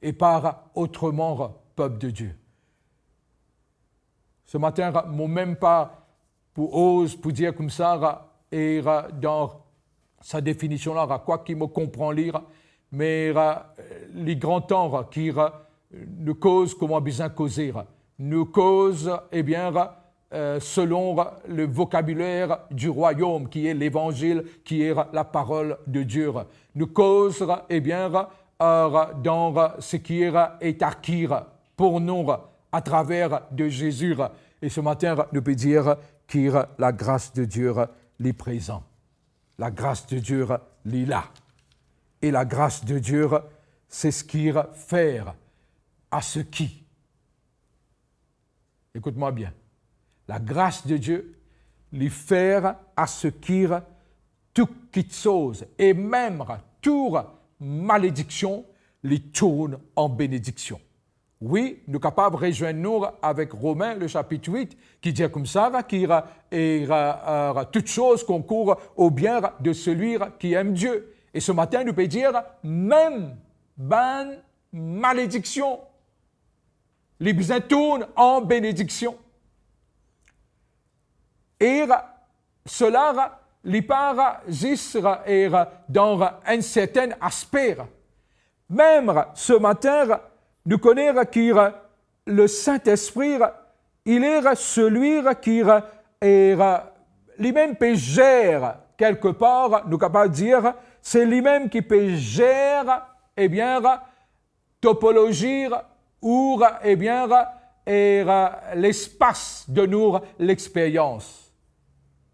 et pas autrement, peuple de Dieu. Ce matin, mo mem pa pou oz pou dir koumsa, e dan sa definision la, kwaki mo konpran li, me li gran tan ki nou koz kouma bizin koze. Nou koz, ebien, selon le vocabulaire du royaume, qui est l'évangile, qui est la parole de Dieu. Nou koz, ebien, dan seki est acquis pour nous à travers de Jésus. E ce matin, nou pe dir ki la gras de Dieu li prezan. La gras de Dieu li la. E la gras de Dieu, c'est ce qui fait à ce qui. Écoute-moi bien. La gras de Dieu li fer a se ki tou kitsoz, e mem tou malediksion, li tourn an benediksion. Wi, nou kapav rezwenn nou avek Romin, le sapit wit, ki dir koumsa, ki, e, e, e, tout chose concourt au bien de celui qui aime Dieu. E ce matin, nou pe dir, mem bann malediksion, li bizin tourn an benediksion. E sela, li pa zis, e, dan enn serten aspe. Mem ce matin, nou kone ki le Saint-Esprit, il est celui qui, e, limem pe zer, quelque part, nou kapav dir, se limem ki pe zer, ebien, topolozi ou, ebien, e, lespas de nou lexperyans.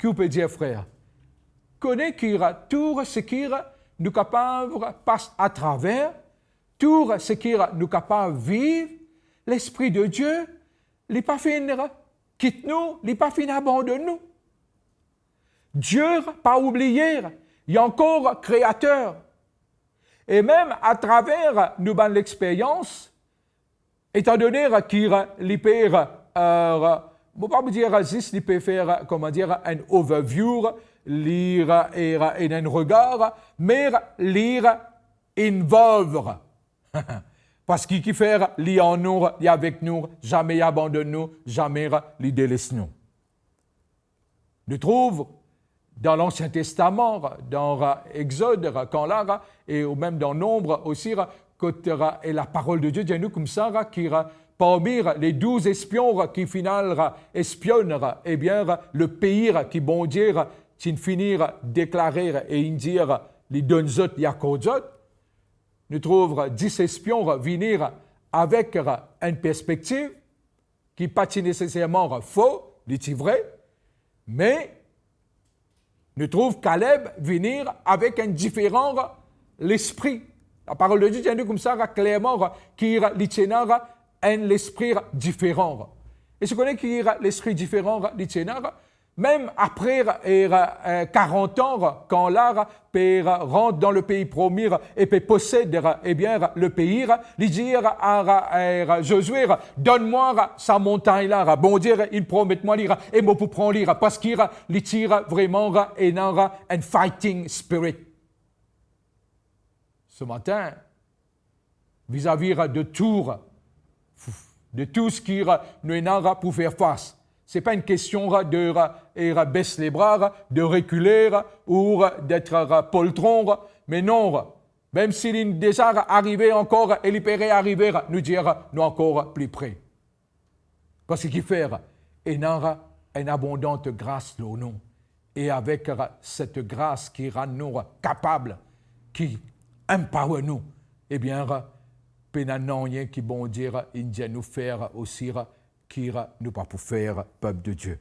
Ki ou pe dir, frer? Kone ki tou seki nou kapav pas atraver, tou seki nou kapav viv, Lespri de Dieu, li pa finn kit nou, li pa finn abandonn nou. Dieu pa oubliye, li ankor Kreater. E mem atraver nou bann lexperyans, etandone ki li pe, e, mo pa pou dir zis li pe fer, kouma dir, enn overview, li, e, e enn regar, me li involve. Parski ki fer li an nou, li avek nou, zame li abandonn nou, zame li deles nou. Nou trouv dan Lansien Testaman, dan Exod, kan la, e ou mem dan Nonb osi, kot, e, laparol de Dieu dir nou koumsa, ki parmi les douze espion ki finn al espionn, ebien, le pei ki Bondie ti fini deklare e inn dir li donn zot, li akord zot, nou trouv dis espion vini avek enn perspektiv ki pa ti neseserman fo, li ti vre, me nou trouv Kaleb vini avek enn diferan lespri. Laparol de Dieu dir nou koumsa klerman ki li ti ena enn lespri diferan. E si ou kone ki lespri diferan li ti ena, mem apre, e, e, karant an, kan la pe rant dan le pei promi e pe posed, ebien, le pei, li dir a, e, Zozwe, donn mwa sa montagn la, Bondie inn promet mwa li, e mo pou pran li, parski li ti vreman ena enn fighting spirit. Ce matin, vizavi de tou, de tou seki nou ena pou fer fas. Se pa enn kestion de, e, bes lebra, de rekile ou d'être poltron, me non, mem si li deza arive ankor e li pe rearive, nou dir nou ankor pli pre. Parski ki fer ena enn abondant gras lor nou. E avek set gras ki rann nou kapab, ki empower nou, ebien, pena nanye ki Bondie inn dir nou fer osi ki nou pa pou fer, pep de Dieu.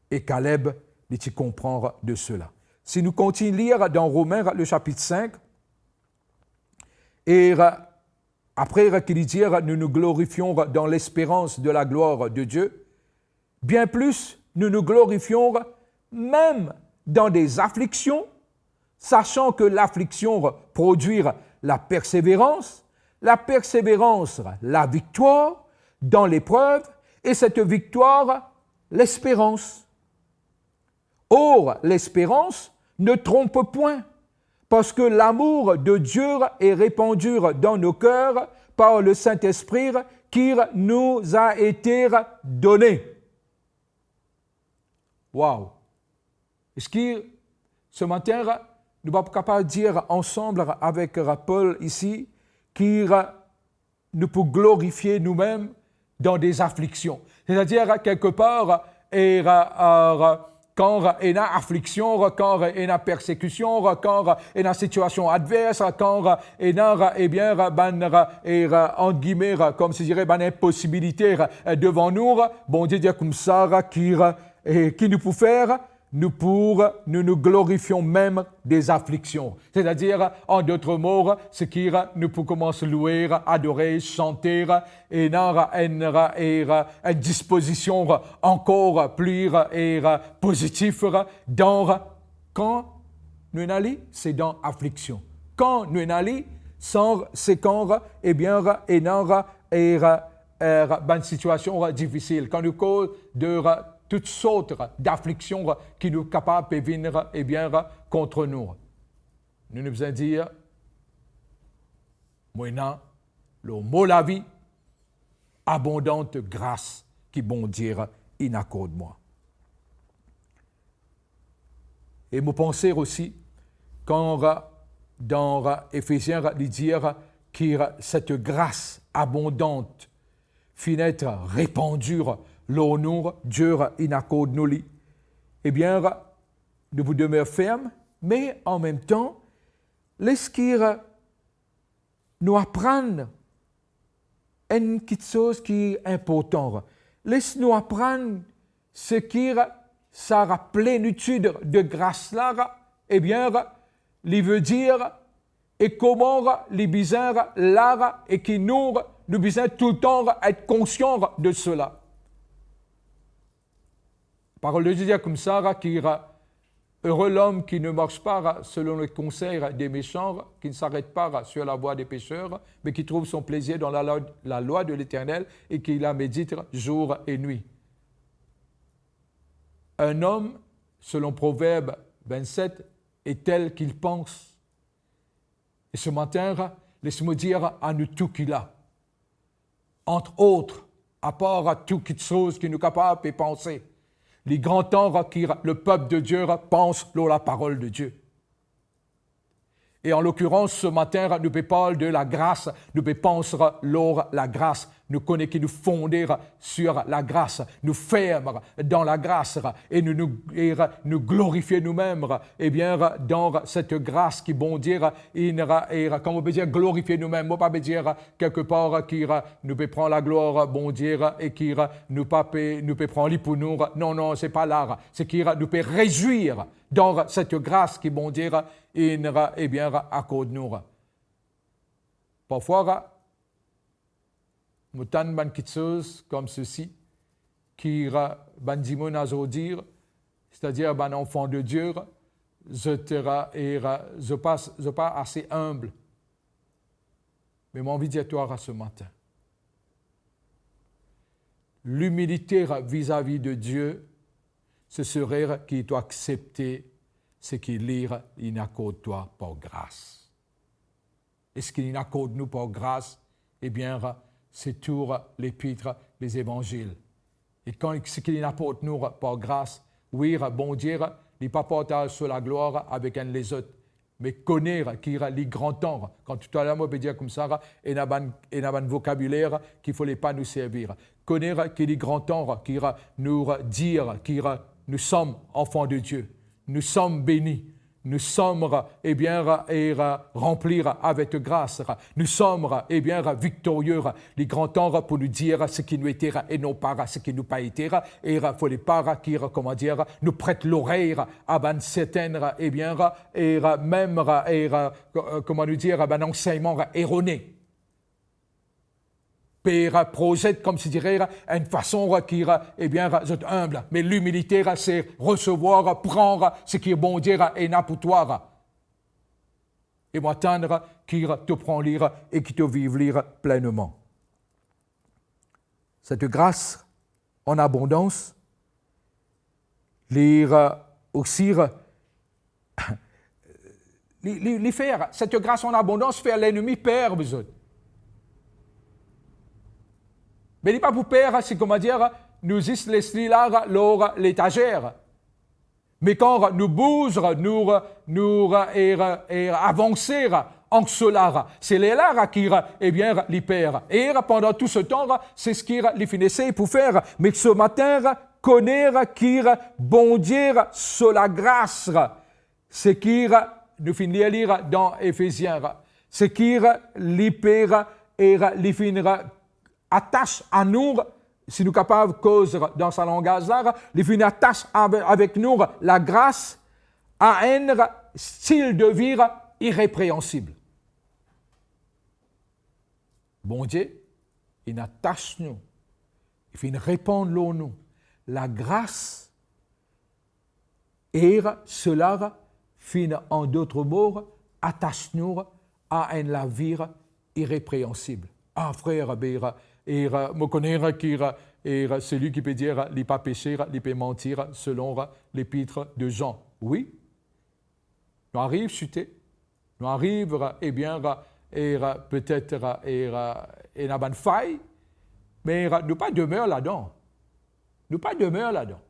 E Kaleb, li ti konpran de sela. Si nou kontign lir dan Romin, le sapit sink, e apre ki li dir, nous nous glorifions dans l'espérance de la gloire de Dieu, bien plus, nous nous glorifions même dans des afflictions, sachant que l'affliction produit la persévérance, la persévérance, la victoire dans l'épreuve, et cette victoire, l'espérance. Or, l'espérance ne trompe point, parce que l'amour de Dieu est répandu dans nos cœurs par le Saint-Esprit qui nous a été donné. Wow! Eski se matin, nou pa pou kapav dir ansam avek Paul isi, ki nou pou glorifie noumem dan de afliksion? Setadir, kelkepar, e, e, kan ena afliksion, kan ena persekision, kan ena sitiasion advers, kan ena, ebien, bann, e, ant gime, kouma si dire, bann inposibilite, e, devan nou, Bondie dir koumsa, ki, e, ki nou pou fer? Nou pou, nou, nou glorifion mem de afliksion. Setadir, an dot mo, se ki nou pou koumans loue, adore, sante, ena enn, enn dispozision ankor pli, e, pozitif dan, kan nou ena li, se dan afliksion. Kan nou ena li, san, se kan, ebien, ena, e, e, bann sitiasion difisil. Kan nou koz de tout sort dafliksion ki nou kapav pe vinn, ebien, kont nou, nou, nou bizin dir, mo ena lor mo lavi abondant gras ki Bondie inn akord mwa. E mo panse osi, kan dan Efezien li dir ki cette grâce abondante finn et repandi lor nou, Die inn akord nou li, ebien, nou pou demer ferm, me an mem tan, les ki nou aprann enn kiksoz ki inportan. Les nou aprann seki sa plenitid de gras la, ebien, li ve dir, e kouma li bizin la, e ki nou, nou bizin toultan et konsian de sela. Parol de Die dir koumsa, ki, heureux l'homme qui ne marche pas selon le conseil des méchants, qui ne s'arrête pas sur la voie des pécheurs, mais qui trouve son plaisir dans la loi, la loi de l'Éternel et qui la médite jour et nuit. Un homme, selon Proverbe vingt-sept, est tel qu'il pense. E se matin, les mo dir a nou tou ki la, entre autres, apar tou kiksoz ki nou kapav pe panse, li gran tan ki lepep de Die pans lor laparol de Die. E an lokirans, se matin, nou pe parl de lagras, nou pe pans lor lagras. Nou kone ki nou fonde sur lagras, nou ferm dan lagras, e nou, nou, e nou glorifie noumem, ebien, dan set gras ki Bondie inn, e, kouma nou pe dir, glorifie noumem. Mo pa pe dir kelkepar ki nou pe pran laglwar Bondie e ki nou pa pe, nou pe pran li pou nou. Non, non, se pa la. Se ki nou pe rezwir dan set gras ki Bondie inn, ebien, akord nou. Parfwa, mo tann bann kiksoz kouma sesi, ki bann dimoun azordi, setadir bann anfan de Die, zot, e, zot pa, zot pa ase inb. Me mo anvi dir twa se matin, l'humilité vis-à-vis de Dieu, ce serait ki to aksepte seki li inn akord twa par gras. E seki li inn akord nou par gras, ebien, se tou Lepit, Levanzil. E kan seki li inn aport nou par gras, wi, Bondie, li pa partaz so laglwar avek enn lezot, me kone ki li gran tan, kan toutaler mo pe dir koumsa, ena bann, ena bann vokabiler ki fode pa nou servi. Kone ki li gran tan ki nou dir ki nous sommes enfants de Dieu, nous sommes bénis, nous sommes, ebien, e, ranpli avek gras, nous sommes, ebien, victorieux. Li gran tan pou nou dir seki nou ete e non pa seki nou pa ete, e fode pa ki, kouma dir, nou pret lorey a bann sertin, ebien, e mem, e, kouma nou dir, bann ansegnman erone. Pe prozet kouma si dire enn fason ki, ebien, zot inb. Me limilite, se resevwar, pran seki Bondie ena pou twa. E mo atann ki to pran li e ki to viv li plenman. Cette grâce an abondans, li, euh, osi, euh, li, li, li fer, cette grâce en abondance fer lennmi per zot. Me li pa pou per, se kouma dir, nou zis les li la lor letazer. Me kan nou bouz, nou, nou, e, e avanse an so la, se lerla ki, ebien, li per. E pandan tou se tan, se seki li finn esey pou fer. Me se matin, kone ki Bondie so lagras, seki nou finn lir li dan Efezien, seki li pe, e li finn atas a nou, si nou kapav koz dan sa langaz la, li finn atas ave-, avek nou lagras a enn stil de vi irepreansib. Bondie, li atas nou, li finn repann lor nou lagras, e sela finn, an dot mo, atas nou a enn lavi irepreansib. Ah, frer, be, e, mo kone ki, e, seli ki pe dir li pa pese, li pe manti, selon Lepit de Zan. Wi, nou ariv site, nou ariv, ebien, e, petet, e, ena bann fay, me nou pa demer ladan. Nou pa demer ladan.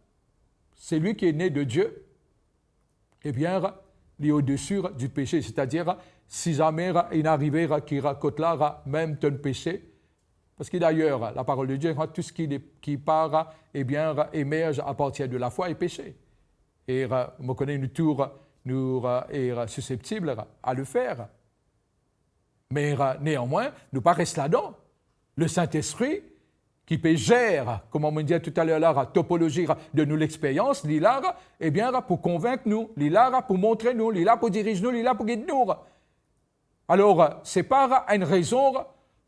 Celui qui est né de Dieu, ebien, li odesi di pese, setadir, si zame inn arive ki kot la, mem to inn pese, parski dayer, laparol de Die, tou seki, ki par, ebien, emerz apartir de lafwa e pese. E, mo kone nou tou, nou, e, siseptib a le fer. Me, neanmwin, nou pa res ladan. Lesintespri, ki pe zer, kouma mo dir toutaler la, topolozi de nou lexperyans, li la, ebien, pou konvink nou, li la pou montre nou, li la pou diriz nou, li la pou gid nou. Alor, se pa enn rezon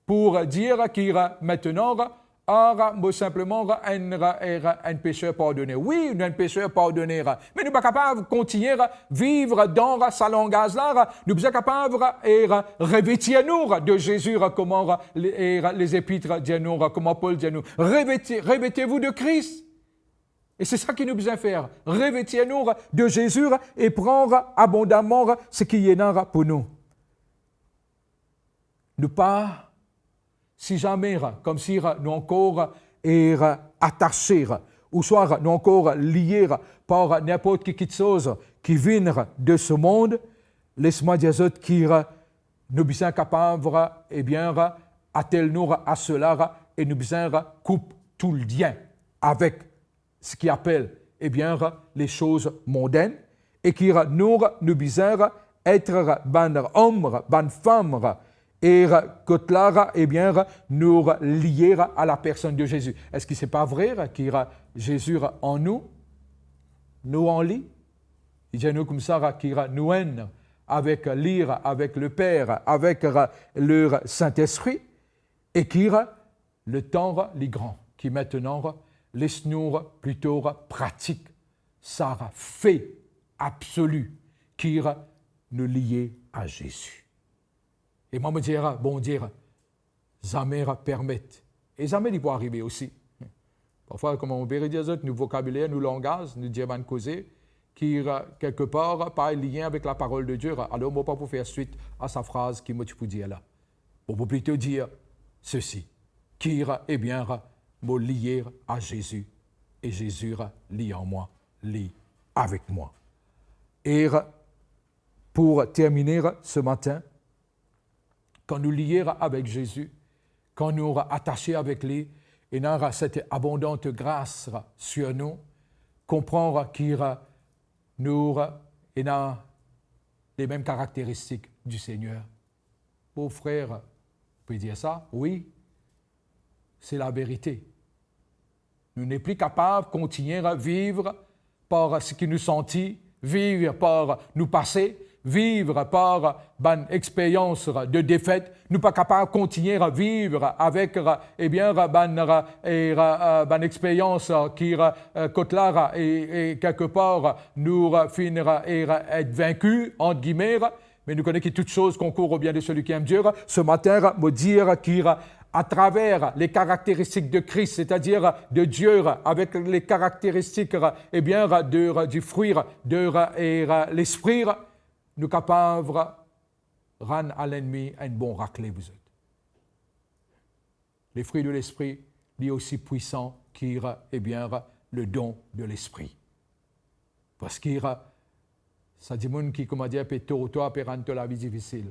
pou dir ki, aster, ah, mo sinpleman enn, enn peser pardone. Wi, nou enn peser pardone, me nou pa kapav kontigne viv dan sa langaz la. Nou bizin kapav, e, revetir nou de Zezi, kouma le, e, Lezepit dir nou, kouma Pol dir nou, revêtez, revêtez-vous de Christ. E se sa ki nou bizin fer, revetir nou de Zezi e pran abondaman seki li ena pou nou. Nou pa, si zame, koumsi nou ankor, e, atase, ouswa nou ankor lie par ninport ki kiksoz ki vinn de se mond, les mwa dir zot ki nou bizin kapav, ebien, atel nou a sela e nou bizin koup tou lien avek seki apel, ebien, les choses mondaines, e ki nou, nou bizin et bann om, bann fam, e kot la, ebien, nou lie a la personne de Jésus. Eski se pa vre ki Zezi an nou, nou an li? Li dir nou koumsa ki nou enn avek li, avek le Per, avek le Sintespri, e ki letan li gran, ki aster, les nou plito pratik sa fe absoli ki nou lie a Zezi. E mwa, mo dir, Bondie zame permet, e zame li pou arive osi. Parfwa, kouma mo pe dir zot, nou vokabiler, nou langaz, nou dir bann koze ki, kelkepar, pa lie avek laparol de Die, alor mo pa pou fer swit a sa fraz ki mo ti pou dir la. Mo pou plito dir sesi, ki, ebien, mo lie a Zezi, e Zezi li an mwa, li avek mwa. E pou termine se matin, kan nou lie avek Zezi, kan nou atase avek li, ena set abondant gras sir nou, konpran ki nou ena le mem karakteristik di Segner. Mo frer, ou pe dir sa, wi, se laverite. Nou nepli kapav kontigne viv par seki nou santi, viv par nou pase, viv par bann experyans de defet. Nou pa kapav kontigne viv avek, ebien, bann, e, e, bann experyans ki, e, kot la, e, e, kelkepar, nou finn, e, et vinki, ant gime, me nou kone ki toutes choses concourent au bien de celui qui aime Dieu. Se matin, mo dir ki atraver le karakteristik de Kris, setadir de Die, avek le karakteristik, ebien, de, du frui de, e, Lespri, nou kapav rann a lennmi enn bon rakle, vous êtes. Le frui de Lespri, li osi pwisan ki, ebien, le don de Lespri. Parski sa dimoun ki, kouma dir, pe tor twa, pe rann to lavi difisil,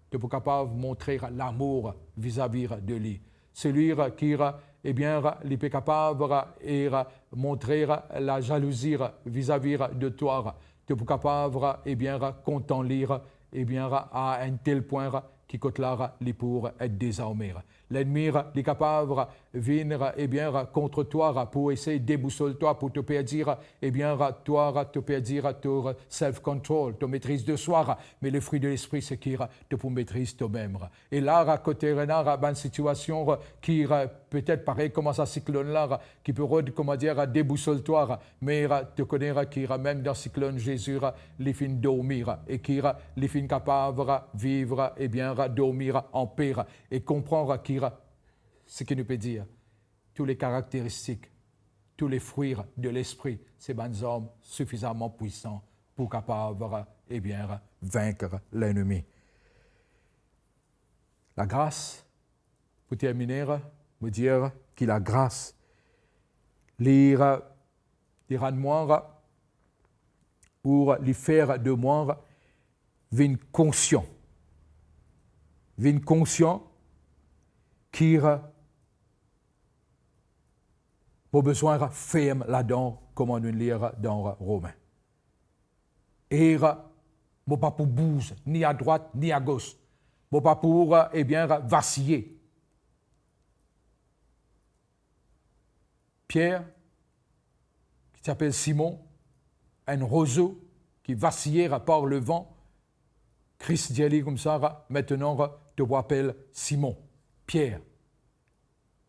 to pou kapav montre lamour vizavi de li. Selwi ki, ebien, li pe kapav, e, montre lazalouzi vizavi de twa, to pou kapav, ebien, kontan li, ebien, a enn tel pwin ki kot la li pou et dezarme. Lennmi, li kapav vinn, ebien, kont twa pou esey debousol twa, pou to perdi, ebien, twa, to perdi to self-control, to metriz de swa, me le frui de Lespri, se ki to pou metriz tomem. E la, kot ena bann sitiasion ki, petet parey kouma sa siklonn la, ki pe rod, kouma dir, debousol twa, me to kone ki mem dan siklonn, Zezi, li finn dormi, e ki li finn kapav viv, ebien, dormi anpe, e konpran ki, seki nou pe dir, tou le karakteristik, tou le frui de Lespri, se bann zarm sifizaman pwisan pou kapav, ebien, vink lennmi. Lagras, pou termine, mo dir ki lagras, li, li rann mwa, ou li fer de mwa vinn konsian. Vinn konsian ki mo bizin ferm ladan, kouma nou lir dan Romin. E mo pa pou bouz, ni adrwat, ni agos. Mo pa pou, ebien, vasiye. Pier, ki ti apel Simon, enn rozo ki vasiye par levan, Kris dir li koumsa, "Aster, to pou apel Simon, Pier."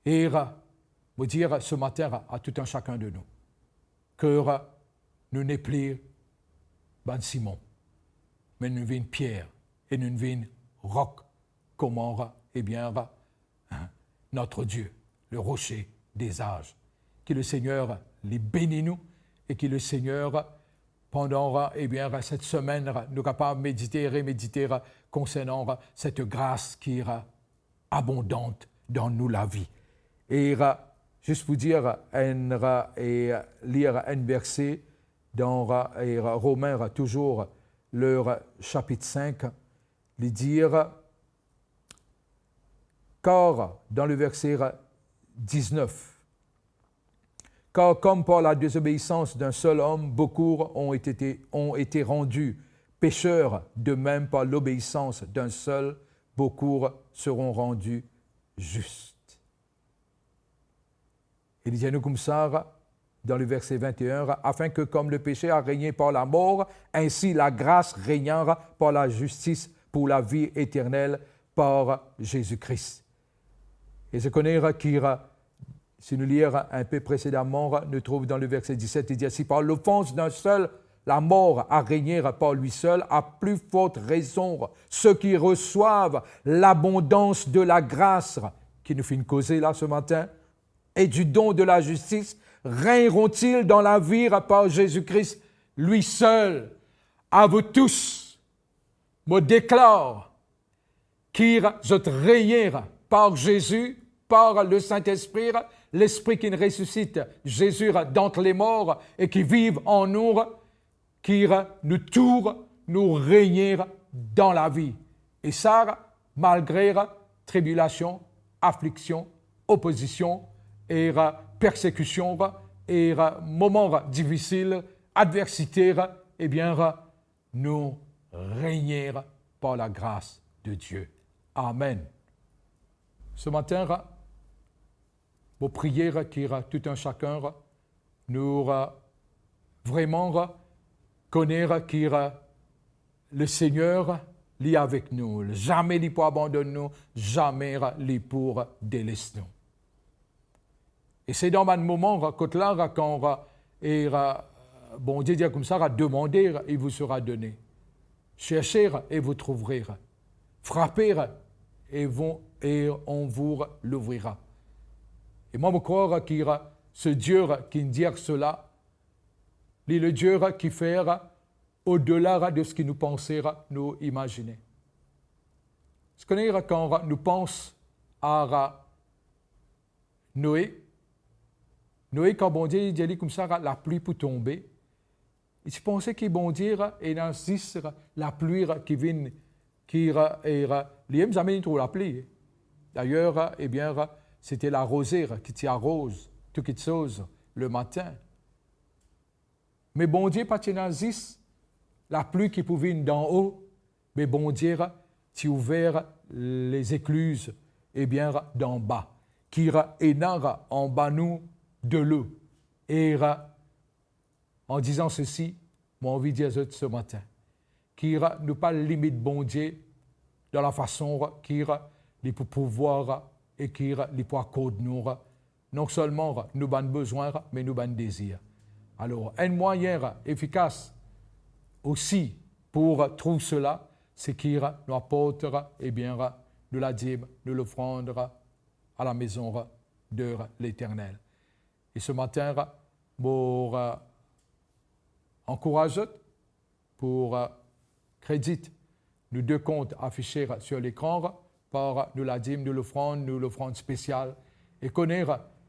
E mo dir se matin a tou enn sakenn de nou, ke nou nepli bann Simon, me nou vinn Pier e nou vinn rok, kouma, ebien, notre Dieu, le rocher des âges. Ki Lesegner li beni nou e ki Lesegner, pandan, ebien, set semenn, nou kapav medite, remedite konsernan set gras ki abondant dan nou lavi. E, zis pou dir enn, e lir enn verse dan, e Romin, touzour le sapit sink, li dir, car, dan le verse diznef, car comme par la désobéissance d'un seul homme, beaucoup ont été, ont été rendus pécheurs, de même par l'obéissance d'un seul, beaucoup seront rendus justes. E li dir nou koumsa, dan le verse vinte et un, afin que comme le péché a régné par la mort, ainsi la grâce régnera par la justice pour la vie éternelle par Jésus-Christ. E zot kone ki, si nou lir enn pe presedaman, nou trouv dan le verse diset, li dir, si par l'offense d'un seul, la mort a régné par lui seul, à plus forte raison, ceux qui reçoivent l'abondance de la grâce, ki nou finn koze la se matin, et du don de la justice, régneront-ils dans la vie par Jésus-Christ, lui seul. À vous tous, mo deklar ki zot régné par Zezi, par le Saint-Esprit, Lespri ki resusite Zezi d'entre les morts e ki viv an nou, ki nou tou, nou régné dan lavi. E sa, malgre tribilasion, afliksion, opozision, e persekision, e moman difisil, adversite, ebien, nou régné par la grâce de Dieu. Amen. Se matin, mo priye ki tou enn sakenn nou vreman kone ki Lesegner li avek nou, zame li pou abandonn nou, zame li pou deles nou. E se dan bann moman kot la, kan, e, Bondie dir koumsa, demandez, il vous sera donné. Cherchez et vous trouverez. Frappez et, vous, et on vous l'ouvrira. E mwa, mo krwar ki se Dieu ki dir sela, li le Dieu ki fer odela de seki nou panse, nou imazine. Zot kone, kan nou pans a Noe, Noe, kan Bondie dir li koumsa lapli pou tonbe, li ti panse ki Bondie ena zis lapli ki vinn, ki, e, li mem zame inn trouv lapli. Dayer, ebien, sete laroze ki ti aroz tou kiksoz lematin. Me Bondie pa ti ena zis lapli ki pou vinn dan-o, me Bondie ti ouver lezekliz, ebien, danba, ki ena anba nou delo. E an dizan sesi, mo anvi dir zot se matin ki nou pa limit Bondie dan lafason ki li pou pouvwar e ki li pou akord nou non selman nou bann bezwin, me nou bann dezir. Alor, enn mwayin efikas osi pou trouv sela, se ki nou aport, ebien, nou ladim, nou lofrann a la maison de l'Éternel. E se matin, mo ankouraz zot pou, e, kredit nou de kont afise sur lekran par nou ladim, nou lofrann, nou lofrann spesial. E kone,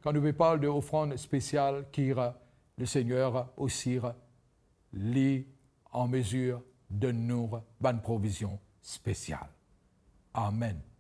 kan nou pe parl de ofrann spesial, ki Lesegner osi li an mezir donn nou bann provizion spesial. Amen.